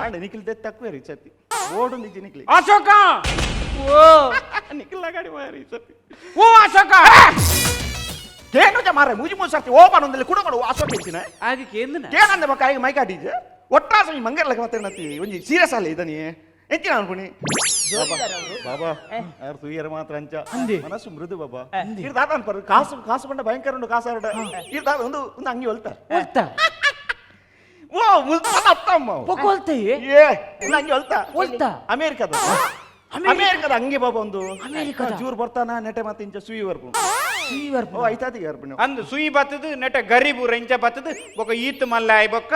ಆಂಡ ನಿಖಿಲ್ ದೆ ತಕ್ವೇರಿ ಸತಿ ಓಡು ನಿಜ ನಿಖಿಲ್ ಅಶೋಕ ಓ ನಿಖಿಲ್ ಗಾಡಿ ಮಾರಿ ಸತಿ ಓ ಅಶೋಕ ಕೇನು ಮಾರೆ ಮುಜಿ ಮುಜಿ ಸರ್ತಿ ಓ ಮಾನೊಂದಲ್ಲಿ ಕುಡ ಮಾಡು ಅಶೋಕ ಇಚ್ಚಿನ ಆಗ ಕೇಂದ್ರ ಕೇನಂದೆ ಮಕ್ಕ ಮೈಕ್ ಆಡಿಜ ಒಟ್ರಾಸ ಈ ಮಂಗರ್ಲಕ ಮತ್ತೆ ನತ್ತಿ ಒಂಜಿ ಸೀರಿಯಸ್ ಅಲ್ಲ ಇದನಿ ಎಂಚಿನ ಅನ್ಕುಣಿ ಬಾಬಾ ಯಾರು ತುಯ್ಯರ ಮಾತ್ರ ಅಂಚ ಮನಸ್ಸು ಮೃದು ಬಾಬಾ ಇರ್ ದಾದ ಅನ್ಪರು ಕಾಸು ಕಾಸು ಬಂಡ ಭಯಂಕರ ಉಂಡು ಕಾಸು ಹರಡ ಇರ್ ದಾದ ಒಂದು ಒಂದು ಅಂಗಿ ಹೊಲ್ತ ಒಲ್ತ ಓ ಮುಲ್ತಾನ ಅತ್ತಮ್ಮ ಪೊಕೊಲ್ತೆಯೇ ಏ ಒಂದು ಅಂಗಿ ಹೊಲ್ತ ಒಲ್ತ ಅಮೇರಿಕದ ಅಮೇರಿಕದ ಅಂಗಿ ಬಾಬಾ ಒಂದು ಅಮೇರಿಕದ? ಚೂರು ಬರ್ತಾನ ನೆಟೆ ಮತ್ತೆ ಇಂಚ ಸುಯಿ ಬರ್ಪು ಸುಯಿ ಓ ಐತಾದಿಗೆ ಬರ್ಪು ಅಂದು ಸುಯಿ ಬತ್ತದು ನೆಟ ಗರೀಬು ರೆಂಚ ಬತ್ತದು ಬೊಕ್ಕ ಈತ್ ಮಲ್ಲಾಯ್ ಬೊಕ್ಕ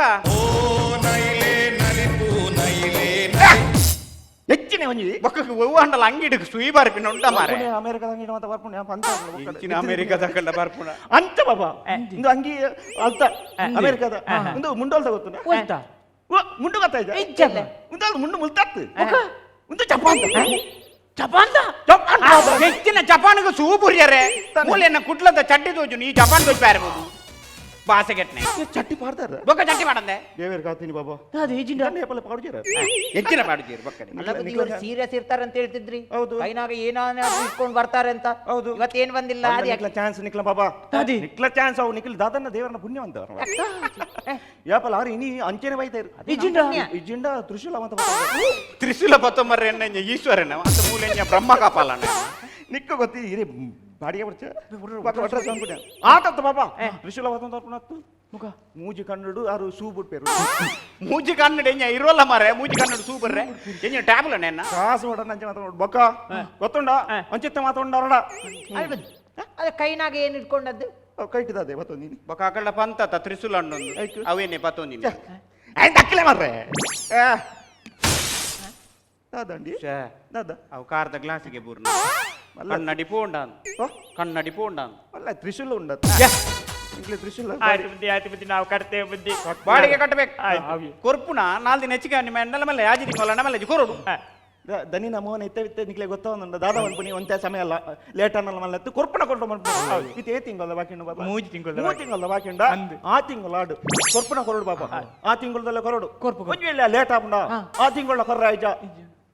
ಹೆಚ್ಚಿನ ಒಂಜಿ ಬೊಕ್ಕ ಹೂವು ಅಂಗಿಡಕ್ಕೆ ಸುಯಿ ಬರ್ಪಿನ ಉಂಟ ಮಾರೆ ಅಮೇರಿಕದ ಅಂಗಿ ಮತ್ತೆ ಬರ್ಪುಂಡು ಪಂತ ಇಂಚಿನ ಅಮೇರಿಕದ ಕಳ್ಳ ಬರ್ಪುಣ ಅಂಚ ಬಾಬಾ ಒಂದು ಅಂಗಿ ಅಲ್ತ ಅಮೇರಿಕದ ಒಂದು ಮುಂಡೋಲ್ತ ಗೊತ್ತುಂಡ ಒಲ್ತ ಓ ಮುಂಡು ಗೊತ್ತಾಯ್ತ ಇಜ್ಜಲ್ಲ. ಮುಂಡೋಲ್ ಮುಂಡು ಮುಲ್ತಾತ್ ಒಂದು ಜಪಾನ್ ಜಪಾನ್ದ ಜಪಾನ್ ಹೆಚ್ಚಿನ ಜಪಾನ್ಗೆ ಸೂ ಬುರಿಯರೆ ಮೂಲೆಯನ್ನ ಕುಡ್ಲದ ಚಡ್ಡಿ ದೋಜು ನೀ ಜಪಾನ್ ದೋಜ್ ಬ್ಯಾರಬಹುದು ಬಾಸೆಗೆಟ್ನೆ ಚಟ್ಟಿ ಪಾಡ್ದಾರ ಬೊಕ್ಕ ಚಟ್ಟಿ ಮಾಡಂದೆ ದೇವೇರ್ ಕಾತೀನಿ ಬಾಬಾ ಅದು ಈಜಿಂಡ ಏಪಲ ಪಾಡುಜೇರ ಹೆಚ್ಚಿನ ಪಾಡುಜೇರು ಬೊಕ್ಕನೆ ಅಲ್ಲ ಬುದ್ಧಿ, ಇವ್ರು ಸೀರಿಯಸ್ ಇರ್ತಾರೆ ಅಂತ ಹೇಳ್ತಿದ್ರಿ. ಹೌದು. ಕೈನಾಗ ಏನಾದ್ರು ಇಟ್ಕೊಂಡು ಬರ್ತಾರೆ ಅಂತ. ಹೌದು. ಇವತ್ತೇನ್ ಬಂದಿಲ್ಲ ಅದು ಯಾಕೆ? ನಿಕ್ಲ ಚಾನ್ಸ್ ನಿಕ್ಲ ಬಾಬಾ, ನಿಕ್ಲ ಚಾನ್ಸ್ ಅವು ನಿಕ್ಲ ದಾದನ್ನ ದೇವರನ್ನ ಪುಣ್ಯವಂತ ಯಾಪಲ ಆರು ಇನಿ ಅಂಚೆನೆ ಬೈತಾರು. ಇಜ್ಜಿಂಡ? ಇಜ್ಜಿಂಡ ತ್ರಿಶೂಲ ಅಂತ ತ್ರಿಶೂಲ ಪತ್ತೊಂಬರ್ರೆ ಎಣ್ಣೆ ಈಶ್ವರನ ಅಂತ ಮೂಲೆಂಜ ಬ್ರಹ್ಮ ಕಾಪಾಲಣ್ಣ ನಿಕ್ಕ ಗೊತ್ತಿ ಇರಿ ಬಾಡಿಗೆ ಬರ್ಚ ಅಡ್ರೆಸ್ ಆತತ್ತ ಬಾಬಾ ತ್ರಿಶೂಲ ಪತ್ತೊಂದು ಮುಖ ಮೂಜಿ ಕನ್ನಡು ಆರು ಸೂ ಬಿಟ್ಪೇರು ಮೂಜಿ ಕನ್ನಡ ಎಂಜ ಇರೋಲ್ಲ ಮಾರೆ ಮೂಜಿ ಕನ್ನಡ ಸೂ ಬರ್ರೆ ಎಂಜ ಟ್ಯಾಬ್ಲ ನೆನ್ನ ಕಾಸು ಹೊಡ ನಂಚೆ ಮಾತಾಡ ಬೊಕ್ಕ ಗೊತ್ತುಂಡ ಅಂಚಿತ್ತ ಮಾತಾಡೋಣ. ಅಲ್ಲ ಬುದ್ಧಿ, ಅದು ಕೈನಾಗ ಏನ್ ಇಟ್ಕೊಂಡದ್ದು? ಕೈಟಿದಾದೆ ಮತ್ತೊಂದು ಬೊಕ್ಕ ಅಕಳ್ಳ ಪಂತ ತ್ರಿಶೂಲ ಹಣ್ಣೊಂದು ಅವೇನೆ ಪತ್ತೊಂದಿನಿ ದಕ್ಕಲೆ ಮಾರ್ರೆ ದಾದಂಡಿ ದಾದ ಅವು ಕಾರ್ದ ಗ್ಲಾಸಿಗೆ ಬೂರ್ನ ಕನ್ನಡಿ ಪೋಂಡ ಕನ್ನಡಿ ಪೋಂಡ ಅಲ್ಲ ತ್ರಿಶೂಲ ಉಂಡ ಇಂಗ್ಲಿ ತ್ರಿಶೂಲ ಆಯ್ತು ಬುದ್ಧಿ, ಆಯ್ತು ಬುದ್ಧಿ, ನಾವು ಕಟ್ತೇವೆ ಬುದ್ಧಿ. ಬಾಡಿಗೆ ಕಟ್ಟಬೇಕು ಕೊರ್ಪುನ ನಾಲ್ ದಿನ ಹೆಚ್ಚಿಗೆ ನಿಮ್ಮ ಎಣ್ಣಲ ಮೇಲೆ ಯಾಜಿ ತಿಂಗಳ ನಮ್ಮಲ್ಲ ಕೊರಡು ದನಿ ಮೋಹನ ಇತ್ತ ಇತ್ತ ನಿಕ್ಲೆ ಗೊತ್ತವನುಂಡ ದಾದ ಮನ್ಪುನಿ ಒಂತೆ ಸಮಯ ಅಲ್ಲ ಲೇಟ್ ಅನ್ನಲ್ಲ ಮಲ್ಲ ಕೊರ್ಪುನ ಕೊಟ್ಟು ಮನ್ಪುನಿ ಇತ್ತೆ ಏ ತಿಂಗಳ ಬಾಕಿ ಉಂಡು ಬಾಬಾ ಮೂಜಿ ತಿಂಗಳ ಮೂರು ತಿಂಗಳ ಬಾಕಿ ಉಂಡ ಆ ತಿಂಗಳ ಆಡು ಕೊರ್ಪುನ ಕೊರಡು ಬಾಬಾ ಆ ತಿಂಗಳದಲ್ಲ ಕೊರಡು ಒಂಜಿ ವೇಳೆ ಲೇಟ್ ಆಪುಂಡ ಆ ತಿಂಗಳ ಕೊರ್ರ ಆಯ್ಜ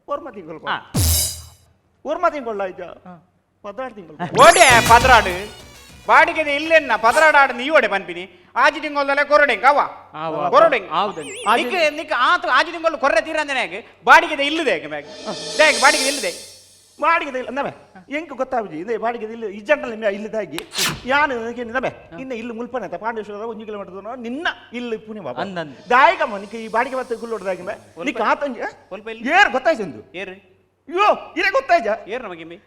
ಒರ್ಮ ತಿಂಗಳು ಒರ್ಮ ತಿಂಗಳ ಆಯ್ಜ ಪದ್ರಾಡು ತಿಂಗಳು ಓಡೆ ಪದ್ರಾಡು ಬಾಡಿಗೆ ಇಲ್ಲೆನ್ನ ಪದ್ರಾಡು ಆಡು ನೀ ಓಡೆ ಪನ್ಪಿನಿ ಆಜಿ ತಿಂಗಳದಲ್ಲೇ ಕೊರಡೆಂಗ್ ಅವ ಕೊರಡೆಂಗ್ ನಿಕ್ ನಿಕ್ ಆತು ಆಜಿ ತಿಂಗಳು ಕೊರ್ರೆ ತೀರಂದನೆ ಬಾಡಿಗೆ ಇಲ್ಲದೆ ಮ್ಯಾಗ್ ದೇಗ್ ಬಾಡಿಗೆ ಇಲ್ಲದೆ ಬಾಡಿಗೆ ಇಲ್ಲ ಅಂದಮೆ ಎಂಕ್ ಗೊತ್ತಾಗುಜಿ ಇದೆ ಬಾಡಿಗೆ ಇಲ್ಲ ಇಜ್ಜಂಡಲ ಮೇ ಇಲ್ಲದಾಗಿ ಯಾನು ನಮೆ ಇನ್ನ ಇಲ್ಲಿ ಮುಲ್ಪನೆ ಆತ ಪಾಂಡೇಶ್ವರ ಒಂದು ಕಿಲೋಮೀಟರ್ ದೂರ ನಿನ್ನ ಇಲ್ಲಿ ಪುಣೆ ಬಾಬಾ ದಾಯಕಮ್ಮ ನಿಕ್ ಈ ಬಾಡಿಗೆ ಮತ್ತೆ ಗುಲ್ಲೋಡ್ದಾಗಿ ಮೇ ನಿಕ್ ಆತಂಜಿ ಏರ್ ಗೊತ್ತಾಯ್ತು ಏರು ಅಯ್ಯೋ ಇರೇ ಗೊತ್ತಾಯ್ತ ಏರು ನಮಗೆ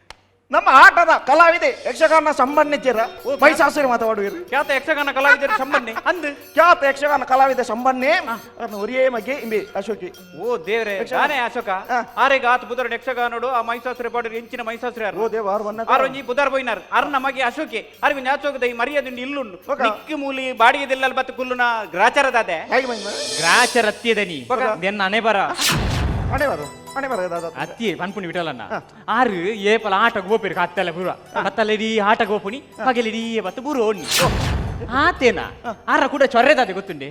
ನಮ್ಮ ಆಟದ ಕಲಾವಿದೆ ಯಕ್ಷಗಾನ ಸಂಬಂಧಿಸಿರ ಮೈಸಾಸುರಿ ಮಾತಾಡುವಿರಿ ಖ್ಯಾತ ಯಕ್ಷಗಾನ ಕಲಾವಿದರ ಸಂಬಂಧಿ ಅಂದು ಖ್ಯಾತ ಯಕ್ಷಗಾನ ಕಲಾವಿದ ಸಂಬಂಧಿ ಒರೇ ಮಗೆ ಇಂಬೆ ಅಶೋಕಿ ಓ ದೇವ್ರೆ ನಾನೇ ಅಶೋಕ ಆರೆಗ ಆತ ಬುಧರ ಯಕ್ಷಗಾನೋಡು ಆ ಮೈಸಾಸುರಿ ಪಾಡು ಎಂಚಿನ ಮೈಸಾಸುರಿ ಓ ದೇವ ಆರು ವನ್ನ ಆರು ಒಂಜಿ ಬುಧರ್ ಪೋಯಿನಾರ್ ಅರ್ ನಮಗೆ ಅಶೋಕೆ ಅರ್ವಿ ಅಶೋಕದ ಈ ಮರ್ಯಾದೆ ಇಲ್ಲುಂಡು ನಿಕ್ಕು ಮೂಲಿ ಬಾಡಿಗೆ ದಿಲ್ಲಲ್ ಬತ್ತು ಕುಲ್ಲುನ ಗ್ರಾಚಾರದಾದೆ ಗ್ರಾಚಾರ ಅತ್ತಿಯದನಿ then ಅನೆ ಬರ ಅಣೆ ಬರ ಅಣೆ ಬರ ದಾದಾ ಅತ್ತಿ ಪನ್ಪುಣಿ ವಿಟಲನ್ನ ಆರು ಏಪಲ ಆಟ ಗೋಪಿರು ಕತ್ತಲೆ ಪೂರ ಕತ್ತಲೆ ಇಡೀ ಆಟ ಗೋಪುಣಿ ಪಗಲಿ ಇಡೀ ಬತ್ತು ಬೂರು ಓಣ್ಣಿ ಆತೇನ ಆರ ಕೂಡ ಚೊರ್ರೆದಾದೆ ಗೊತ್ತುಂಡೆ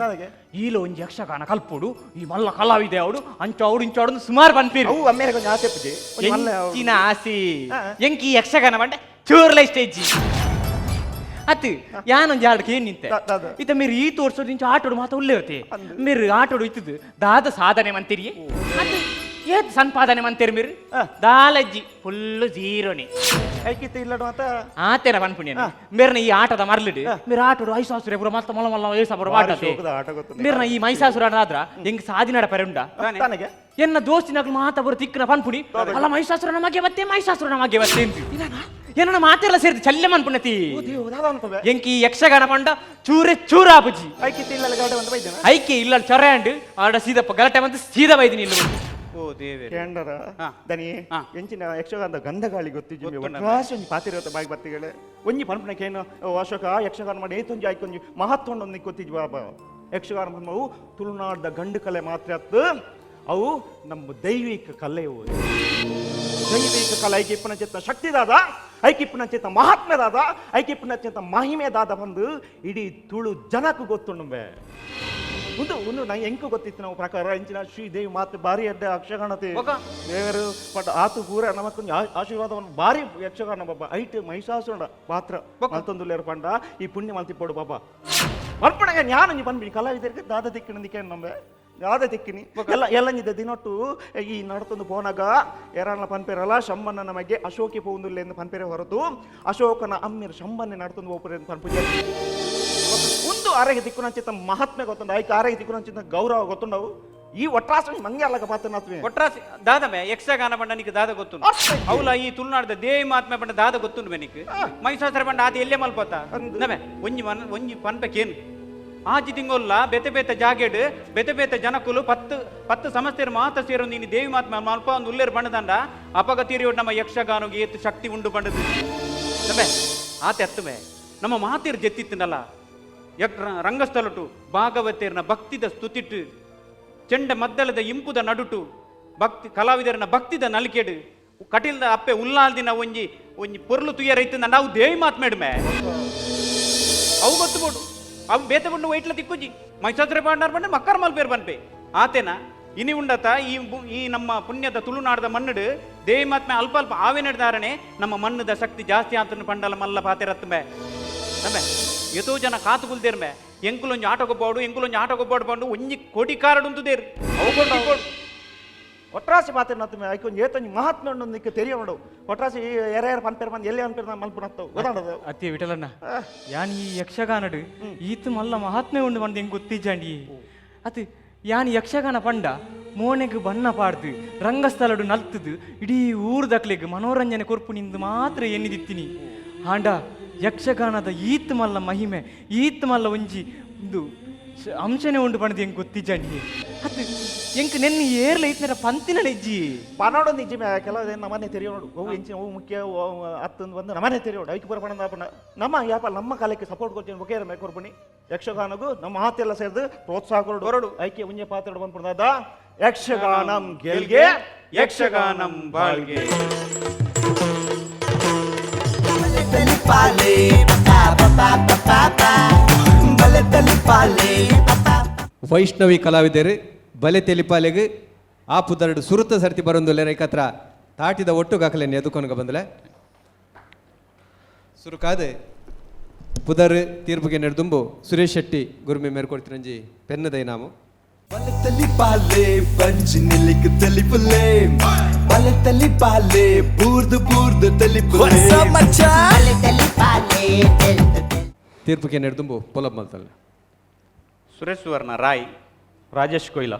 ಈಲ ಒಂಜಿ ಯಕ್ಷಗಾನ ಕಲ್ಪುಡು ಈ ಮಲ್ಲ ಕಲಾವಿದೆ ಅವಡು ಅಂಚ ಅವಡು ಇಂಚ ಅವಡು ಸುಮಾರು ಪನ್ಪೀರು ಅವು ಅಮ್ಮೇರೆ ಕೊಂಚ ಆಸೆ ಪುಜೆ ಎಂಚಿನ ಆಸೆ ಎಂಕಿ ಯಕ್ಷಗಾನ ಬಂಡೆ ಚೂರ್ಲ ಸ್ಟೇಜ್ ಅತ್ತು ಯಾನೊಂಜಿ ಆಡಕ್ಕೆ ಏನ್ ನಿಂತೆ ಇತ್ತ ಮೇರು ಈ ತೋರ್ಸೋದು ಇಂಚ ಆಟೋಡು ಮಾತ ಉಲ್ಲೇವತೆ ಮೇರು ಆಟೋಡು ಇತ್ತದು ದಾದ ಸಾಧನೆ ಮಂತಿರಿ ಅತ್ತು ಏತ್ ಸಂಪಾದನೆ ಮಂತಿರಿ ಮೇರು ದಾಲಜ್ಜಿ ಫುಲ್ಲು ಜೀರೋನೆ ಐಕಿತ್ತ ಇಲ್ಲಡು ಮಾತ ಆತೇನ ಪನ್ಪುಣ್ಯ ಮೇರ್ನ ಈ ಆಟದ ಮರ್ಲಿಡು ಮೇರು ಆಟೋಡು ಐಸಾಸುರೆ ಪೂರ ಮತ್ತ ಮೊಲ ಮೊಲ ಐಸ ಪೂರ ಆಟ ಆಟ ಗೊತ್ತು ಮೇರ್ನ ಈ ಮೈಸಾಸುರ ಆದ್ರ ಹೆಂಗ್ ಸಾಧಿನಾಡ ಪರೆ ಉಂಡ ತನಗೆ ಎನ್ನ ದೋಸ್ತಿನಾಗ್ಲು ಮಾತ ಬರೋ ತಿಕ್ಕನ ಪನ್ಪುಣಿ ಅಲ್ಲ ಮಹಿಷಾಸುರನ ಮಗೆ ಬತ್ತೆ ಮಹಿಷಾಸುರನ ಮಗೆ ಬತ್ತೆ ಏನನ್ನ ಮಾತೆಲ್ಲ ಸೇರಿದು ಚಲ್ಲೆ ಮನ್ಪುಣತಿ ಎಂಕಿ ಯಕ್ಷಗಾನ ಪಂಡ ಚೂರೆ ಚೂರಾಪುಜಿ ಐಕಿತ್ತ ಇಲ್ಲ ಗಾಡೆ ಒಂದು ಬೈದನ ಐಕೆ ಇಲ್ಲ ಚೊರೆ ಅಂಡು ಆಡ ಸೀದಪ್ಪ ಗಲಾಟೆ ಬಂದು ಸೀದಾ ಬೈದಿನಿ ಇಲ್ಲ ಓ ದೇವರೇ ಕೇಂಡರ ದನಿ ಎಂಚಿನ ಯಕ್ಷಗಾನದ ಗಂಧಗಾಳಿ ಗೊತ್ತಿಜ್ಜಿ ಒಟ್ರಾಸಿ ಒಂಜಿ ಪಾತಿರತ ಬಾಯಿ ಬತ್ತಿಗಳೇ ಒಂಜಿ ಪನ್ಪುನಕೇನು ಅಶೋಕ ಯಕ್ಷಗಾನ ಮಾಡಿ ಏತೊಂಜಿ ಆಯ್ಕೊಂಜಿ ಮಹತ್ವ ಒಂಜಿ ಗೊತ್ತಿಜ್ಜಿ ಬಾಬಾ ಯಕ್ಷಗಾನ ಪನ್ಪವು ತುಳುನಾಡ್ದ ಗಂಡು ಕಲೆ ಮಾತ್ರ ಅತ್ತು ಅವು ನಮ್ಮ ದೈವಿಕ ಕಲೆಯು ದೈವಿಕ ಕಲೆ ಐಕಿಪ್ಪನ ಚಿತ್ತ ಶಕ್ತಿದಾದ ಐಕಿಪ್ಪನ ಚಿತ್ತ ಮಹಾತ್ಮೆದಾದ ಐಕಿಪ್ಪನ ಚಿತ್ತ ಮಹಿಮೆದಾದ ಬಂದು ಇಡೀ ತುಳು ಜನಕ್ಕೂ ಗೊತ್ತುಂಡುಂಬೆ ಒಂದು ಒಂದು ನಂಗೆ ಎಂಕು ಗೊತ್ತಿತ್ತು ನಾವು ಪ್ರಕಾರ ಎಂಚಿನ ಶ್ರೀದೇವಿ ಮಾತು ಭಾರಿ ಅಡ್ಡ ಯಕ್ಷಗಾನತೆ ದೇವರು ಬಟ್ ಆತು ಪೂರ ನಮಕ್ಕೊಂದು ಆಶೀರ್ವಾದವನ್ನು ಭಾರಿ ಯಕ್ಷಗಾನ ಬಾಬಾ ಐಟ್ ಮಹಿಷಾಸುರ ಪಾತ್ರ ಮಲ್ತೊಂದುಲ್ಲೇರು ಪಂಡ ಈ ಪುಣ್ಯ ಮಲ್ತಿಪ್ಪೋಡು ಬಾಬಾ ಮಲ್ಪಣಗ ಜ್ಞಾನ ನೀ ಪನ್ಬಿಡಿ ಕಲಾವಿದರಿಗೆ ದಾದ ದಿಕ್ಕಿನ ನಂಬೆ ದಾದ ತಿಕ್ಕಿನಿ ಎಲ್ಲ ಎಲ್ಲ ನಿದ್ದ ದಿನೊಟ್ಟು ಈ ನಡತೊಂದು ಪೋನಾಗ ಏರನ್ನ ಪನ್ಪೇರಲ್ಲ ಶಂಬನ್ನ ನಮಗೆ ಅಶೋಕಿ ಪೋಂದುಲ್ಲೆ ಎಂದು ಪನ್ಪೇರೆ ಹೊರತು ಅಶೋಕನ ಅಮ್ಮಿರ್ ಶಂಬನ್ನೆ ನಡ್ತೊಂದು ಪೋಪುರೆ ಎಂದು ಪನ್ಪುಜೆ ಒಂದು ಆರೋಗ್ಯ ದಿಕ್ಕುನಂಚಿತ ಮಹಾತ್ಮೆ ಗೊತ್ತುಂಡು ಐಕ್ ಆರೋಗ್ಯ ದಿಕ್ಕುನಂಚಿತ ಗೌರವ ಗೊತ್ತುಂಡವು ಈ ಒಟ್ರಾಸ ಮಂಗೆ ಅಲ್ಲಗ ಪಾತ್ರನಾತ್ಮೆ ಒಟ್ರಾಸಿ ದಾದಮೆ ಯಕ್ಷಗಾನ ಬಂಡ ನಿಕ್ ದಾದ ಗೊತ್ತುಂಡು ಅವಲ ಈ ತುಳುನಾಡ್ದ ದೇವಿ ಮಹಾತ್ಮೆ ಬಂಡ ದಾದ ಗೊತ್ತುಂಡು ಬೆನಿಕ್ ಮಹಿಷಾಸುರ ಬಂಡ ಆತ ಎಲ್ಲೇ ಮಲ್ಪೋತ ನಮೆ ಒಂಜಿ ಮನ ಒಂಜಿ ಪನ್ಪಕೇನು ಆಜಿ ತಿಂಗೊಲ್ಲ ಬೇತೆ ಬೇತೆ ಜಾಗೆಡ್ ಬೇತೆ ಬೇತೆ ಜನಕುಲು ಪತ್ತು ಪತ್ತು ಸಮಸ್ಯೆರು ಮಾತ್ರ ಸೇರು ನೀನು ದೇವಿ ಮಹಾತ್ಮೆ ಮಲ್ಪ ಒಂದು ಉಲ್ಲೇರು ಬಣ್ಣದಂಡ ಅಪಗ ತೀರಿಯೋಡು ನಮ್ಮ ಯಕ್ಷಗಾನಗೆ ಏತು ಶಕ್ತಿ ಉಂಡು ಬಂಡದು ನಮೆ ಆತ ಎತ್ತುಮೆ ನಮ್ಮ ಮಾತೇರು ಜೆತ್ತಿತ್ತನಲ್ಲ ರಂಗಸ್ಥಲಟು ಭಾಗವತೇರ್ನ ಭಕ್ತಿದ ಸ್ತುತಿಟ್ಟು ಚೆಂಡ ಮದ್ದಳದ ಇಂಪುದ ನಡುಟು ಭಕ್ತಿ ಕಲಾವಿದರನ ಭಕ್ತಿದ ನಲಿಕೆಡು ಕಟಿಲ್ದ ಅಪ್ಪೆ ಉಲ್ಲಾಲ್ದಿನ ಒಂಜಿ ಒಂಜಿ ಪೊರ್ಲು ತುಯ್ಯರ ಇತ್ತು ನಾವು ದೇವಿ ಮಾತ್ ಮೇಡ್ಮೆ ಅವು ಗೊತ್ತು ಬೋಡು. ಅವು ಬೇತೆ ಬುಂಡು ವೈಟ್ಲ ತಿಕ್ಕುಜಿ ಮೈಸಾತ್ರೆ ಪಾಂಡಾರ್ ಬಂಡೆ ಮಕ್ಕರ್ ಮಲ್ಪೇರ್ ಪನ್ಪೆ ಆತೇನ ಇನಿ ಉಂಡತ ಈ ಈ ನಮ್ಮ ಪುಣ್ಯದ ತುಳುನಾಡದ ಮಣ್ಣುಡು ದೇವಿ ಮಾತ್ಮೆ ಅಲ್ಪ ಅಲ್ಪ ಆವೇನಡ್ದಾರಣೆ ನಮ್ಮ ಮಣ್ಣದ ಶಕ್ತಿ ಜಾಸ್ತಿ ಆತನ ಪಂಡಲ ಮಲ್ಲ ಪಾತೆರತ್ತಂಬೆ ನಮ್ಮೆ ಎತೋ ಜನ ಕಾತು ಕುಲ್ದೇರ್ಮೆ ಎಂಕುಲೊಂಜಿ ಆಟೋ ಗೊಬ್ಬಾಡು ಎಂಕುಲೊಂಜಿ ಆಟೋ ಗೊಬ್ಬಾಡು ಪಂಡು ಒಂಜಿ ಕೋಟಿ ಕಾರಡುಂತುದೇರು ಅವು ಒಟ್ರಾಸಿ ಪಾತ್ರ ನತ್ತು ಐಕೊಂಜಿ ಏತೊಂಜಿ ಮಹಾತ್ಮೆ ಉಂಡು ನಿಕ್ಕ ತೆರಿಯ ಉಂಡು ಒಟ್ರಾಸಿ ಎರ ಎರ ಪನ್ಪೇರ್ ಬಂದು ಎಲ್ಲಿ ಅನ್ಪೇರ್ ಮಲ್ಪುನತ್ತು ಗೊತ್ತಾಡದು. ಅತಿ ವಿಠಲಣ್ಣ, ಯಾನ್ ಈ ಯಕ್ಷಗಾನಡು ಈತ ಮಲ್ಲ ಮಹಾತ್ಮೆ ಉಂಡು ಬಂದು ಹೆಂಗ್ ಗೊತ್ತಿಜ್ಜಾಂಡಿ. ಅತಿ ಯಾನ್ ಯಕ್ಷಗಾನ ಪಂಡ ಮೋನೆಗ್ ಬಣ್ಣ ಪಾಡ್ದು ರಂಗಸ್ಥಳಡು ನಲ್ತದು ಇಡೀ ಊರ್ದಕ್ಲೆಗ್ ಮನೋರಂಜನೆ ಕೊರ್ಪು ನಿಂದು ಮಾತ್ರ ಎನ್ನಿದಿತ್ತೀನಿ. ಆಂಡ ಯಕ್ಷಗಾನದ ಈತ್ ಮಲ್ಲ ಮಹಿಮೆ ಈತ್ ಮಲ್ಲ ಒಂಜಿ ಒಂದು ಅಂಶನೇ ಉಂಡು ಪಂಡ್ದು ಹೆಂಗ್ ಗೊತ್ತಿಜ್ಜಾಂಡಿ. ಅದು ಎಂಕ್ ನೆನ್ನೆ ಏರ್ಲ ಇತ್ನರ ಪಂತಿನ ನೆಜ್ಜಿ ಪನೋಡು ನಿಜ ಕೆಲವು ನಮ್ಮನೆ ತೆರಿಯೋಡು ಅವು ಎಂಚಿನ ಅವು ಮುಖ್ಯ ಅತ್ತಂದು ಬಂದು ನಮ್ಮನೆ ತೆರಿಯೋಡು ಐಕ್ ಬರ ಪಣದ ಪಣ ನಮ್ಮ ಯಾಪ ನಮ್ಮ ಕಾಲಕ್ಕೆ ಸಪೋರ್ಟ್ ಕೊಡ್ತೀನಿ ಒಕೇರ ಮೇ ಕೊರ್ಪಣಿ ಯಕ್ಷಗಾನಗು ನಮ್ಮ ಮಾತೆಲ್ಲ ಸೇರಿದು ಪ್ರೋತ್ಸಾಹ ಕೊರಡು ಹೊರಡು ಐಕೆ ಉಂಜೆ ಪಾತ್ರ ಬಂದ್ಬಿಡ್ದ ಯಕ್ಷಗಾನಂ ಗೆಲ್ಗೆ ಯಕ್ಷಗಾನಂ ಬಾಳ್ಗೆ. ತಲಿಪಾಲೆ ಪಾ ಪಾ ಪಾ ಪಾ ಬಲೆ ತಲಿಪಾಲೆ. ವೈಷ್ಣವಿ ಕಲಾವಿದರು ಬಲೆ ತೆಲಿಪಾಲೆಗ್ ಆ ಪುದರ್ಡು ಸುರುತ ಸರ್ತಿ ಬರೊಂದುಲ್ಲೆ ರೈಕತ್ರ ತಾಟಿದ ಒಟ್ಟು ಗಾಕಲೆನ್ ಎದುಕೊನಗ ಬಂದಲೆ ಸುರುಕಾದ ಪುದರ್ ತೀರ್ಪುಗೆ ನೆಡ್ದುಂಬು ಸುರೇಶ್ ಶೆಟ್ಟಿ ಗುರುಮಿ ಮೇರ್ಕೊಡ್ತಿರಂಜಿ ಪೆನ್ನದೈ ನಾಮು. ಬಲೆ ತಲಿಪಾಲೆ ಬಂಜಿ ನಿಲಿಕ್ ತಲಿಪುಲೆ ಬಲೆ ತಲಿಪಾಲೆ ಬೂರ್ದು ಬೂರ್ದು ತಲಿಪುಲೆ. ತೀರ್ಪುಗೆ ನೆಡ್ದುಂಬು ಪೊಲಬ್ ಮಲ್ತಲ್ಲ. ಸುರೇಶ್ ಸುವರ್ಣ ರಾಯ್, ರಾಜೇಶ್ ಕೊಯ್ಲಾ,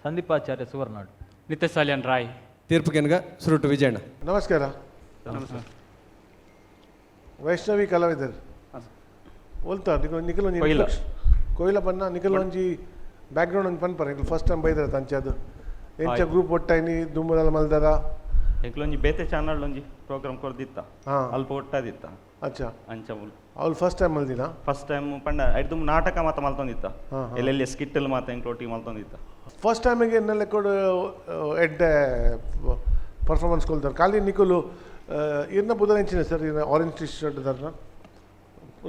ಸಂದೀಪಾಚಾರ್ಯ ಸುವರ್ನಾಡು, ನಿತ್ಯ ಸಾಲಿಯನ್ ರಾಯ್. ತೀರ್ಪುಗೆನ್ಗ ಸುರುಟು ವಿಜಯಣ್ಣ. ನಮಸ್ಕಾರ. ವೈಷ್ಣವಿ ಕಲಾವಿದರು ಒಲ್ತ ನಿಖಲ್ ಒಂಜಿ ಕೊಯ್ಲ. ಕೊಯ್ಲ ಬನ್ನ ನಿಖಲ್ ಒಂಜಿ ಬ್ಯಾಕ್ಗ್ರೌಂಡ್ ಒಂಜಿ ಪನ್ಪರ ನಿಖಲ್ ಫಸ್ಟ್ ಟೈಮ್ ಬೈದರ ತಂಚೆ ಅದು ಎಂಚ ಗ್ರೂಪ್ ಒಟ್ಟಾಯಿನಿ ದುಂಬುದಲ ಮಲ್ದರ? ಎಂಕ್ಲೊಂಜಿ ಬೇತೆ ಚಾನಲ್ ಒಂಜಿ ಪ್ರೋಗ್ರಾಮ್ ಕೊರ್ದಿತ್ತ. ಅಲ್ಪ ಒಟ್ಟಾದಿತ್ತ. ಅಚ್ಚಾ. ಅಂಚ ಅವ್ಳು ಫಸ್ಟ್ ಟೈಮ್ ಮಲ್ದಿನ? ಫಸ್ಟ್ ಟೈಮ್ ಪಂಡ ಐದು ನಾಟಕ ಮಾತ ಮಲ್ತೊಂದಿತ್ತ. ಹಾ, ಹಾ. ಎಲ್ಲೆಲ್ಲಿ ಸ್ಕಿಟ್ ಮಾತ ಎಂಕ್ಲೊಟ್ಟಿಗೆ ಮಲ್ತೊಂದಿತ್ತ. ಫಸ್ಟ್ ಟೈಮಿಗೆ ಎನ್ನೆಲ್ಲ ಕೊಡು ಎಡ್ಡೆ ಪರ್ಫಾರ್ಮೆನ್ಸ್ ಕೊಲ್ತಾರೆ ಖಾಲಿ ನಿಖಲು ಇರ್ನ ಬುಧನ ಎಂಚಿನ ಸರ್ ಇರ್ನ ಆರೆಂಜ್ ಟಿ ಶರ್ಟ್ ದಾರನ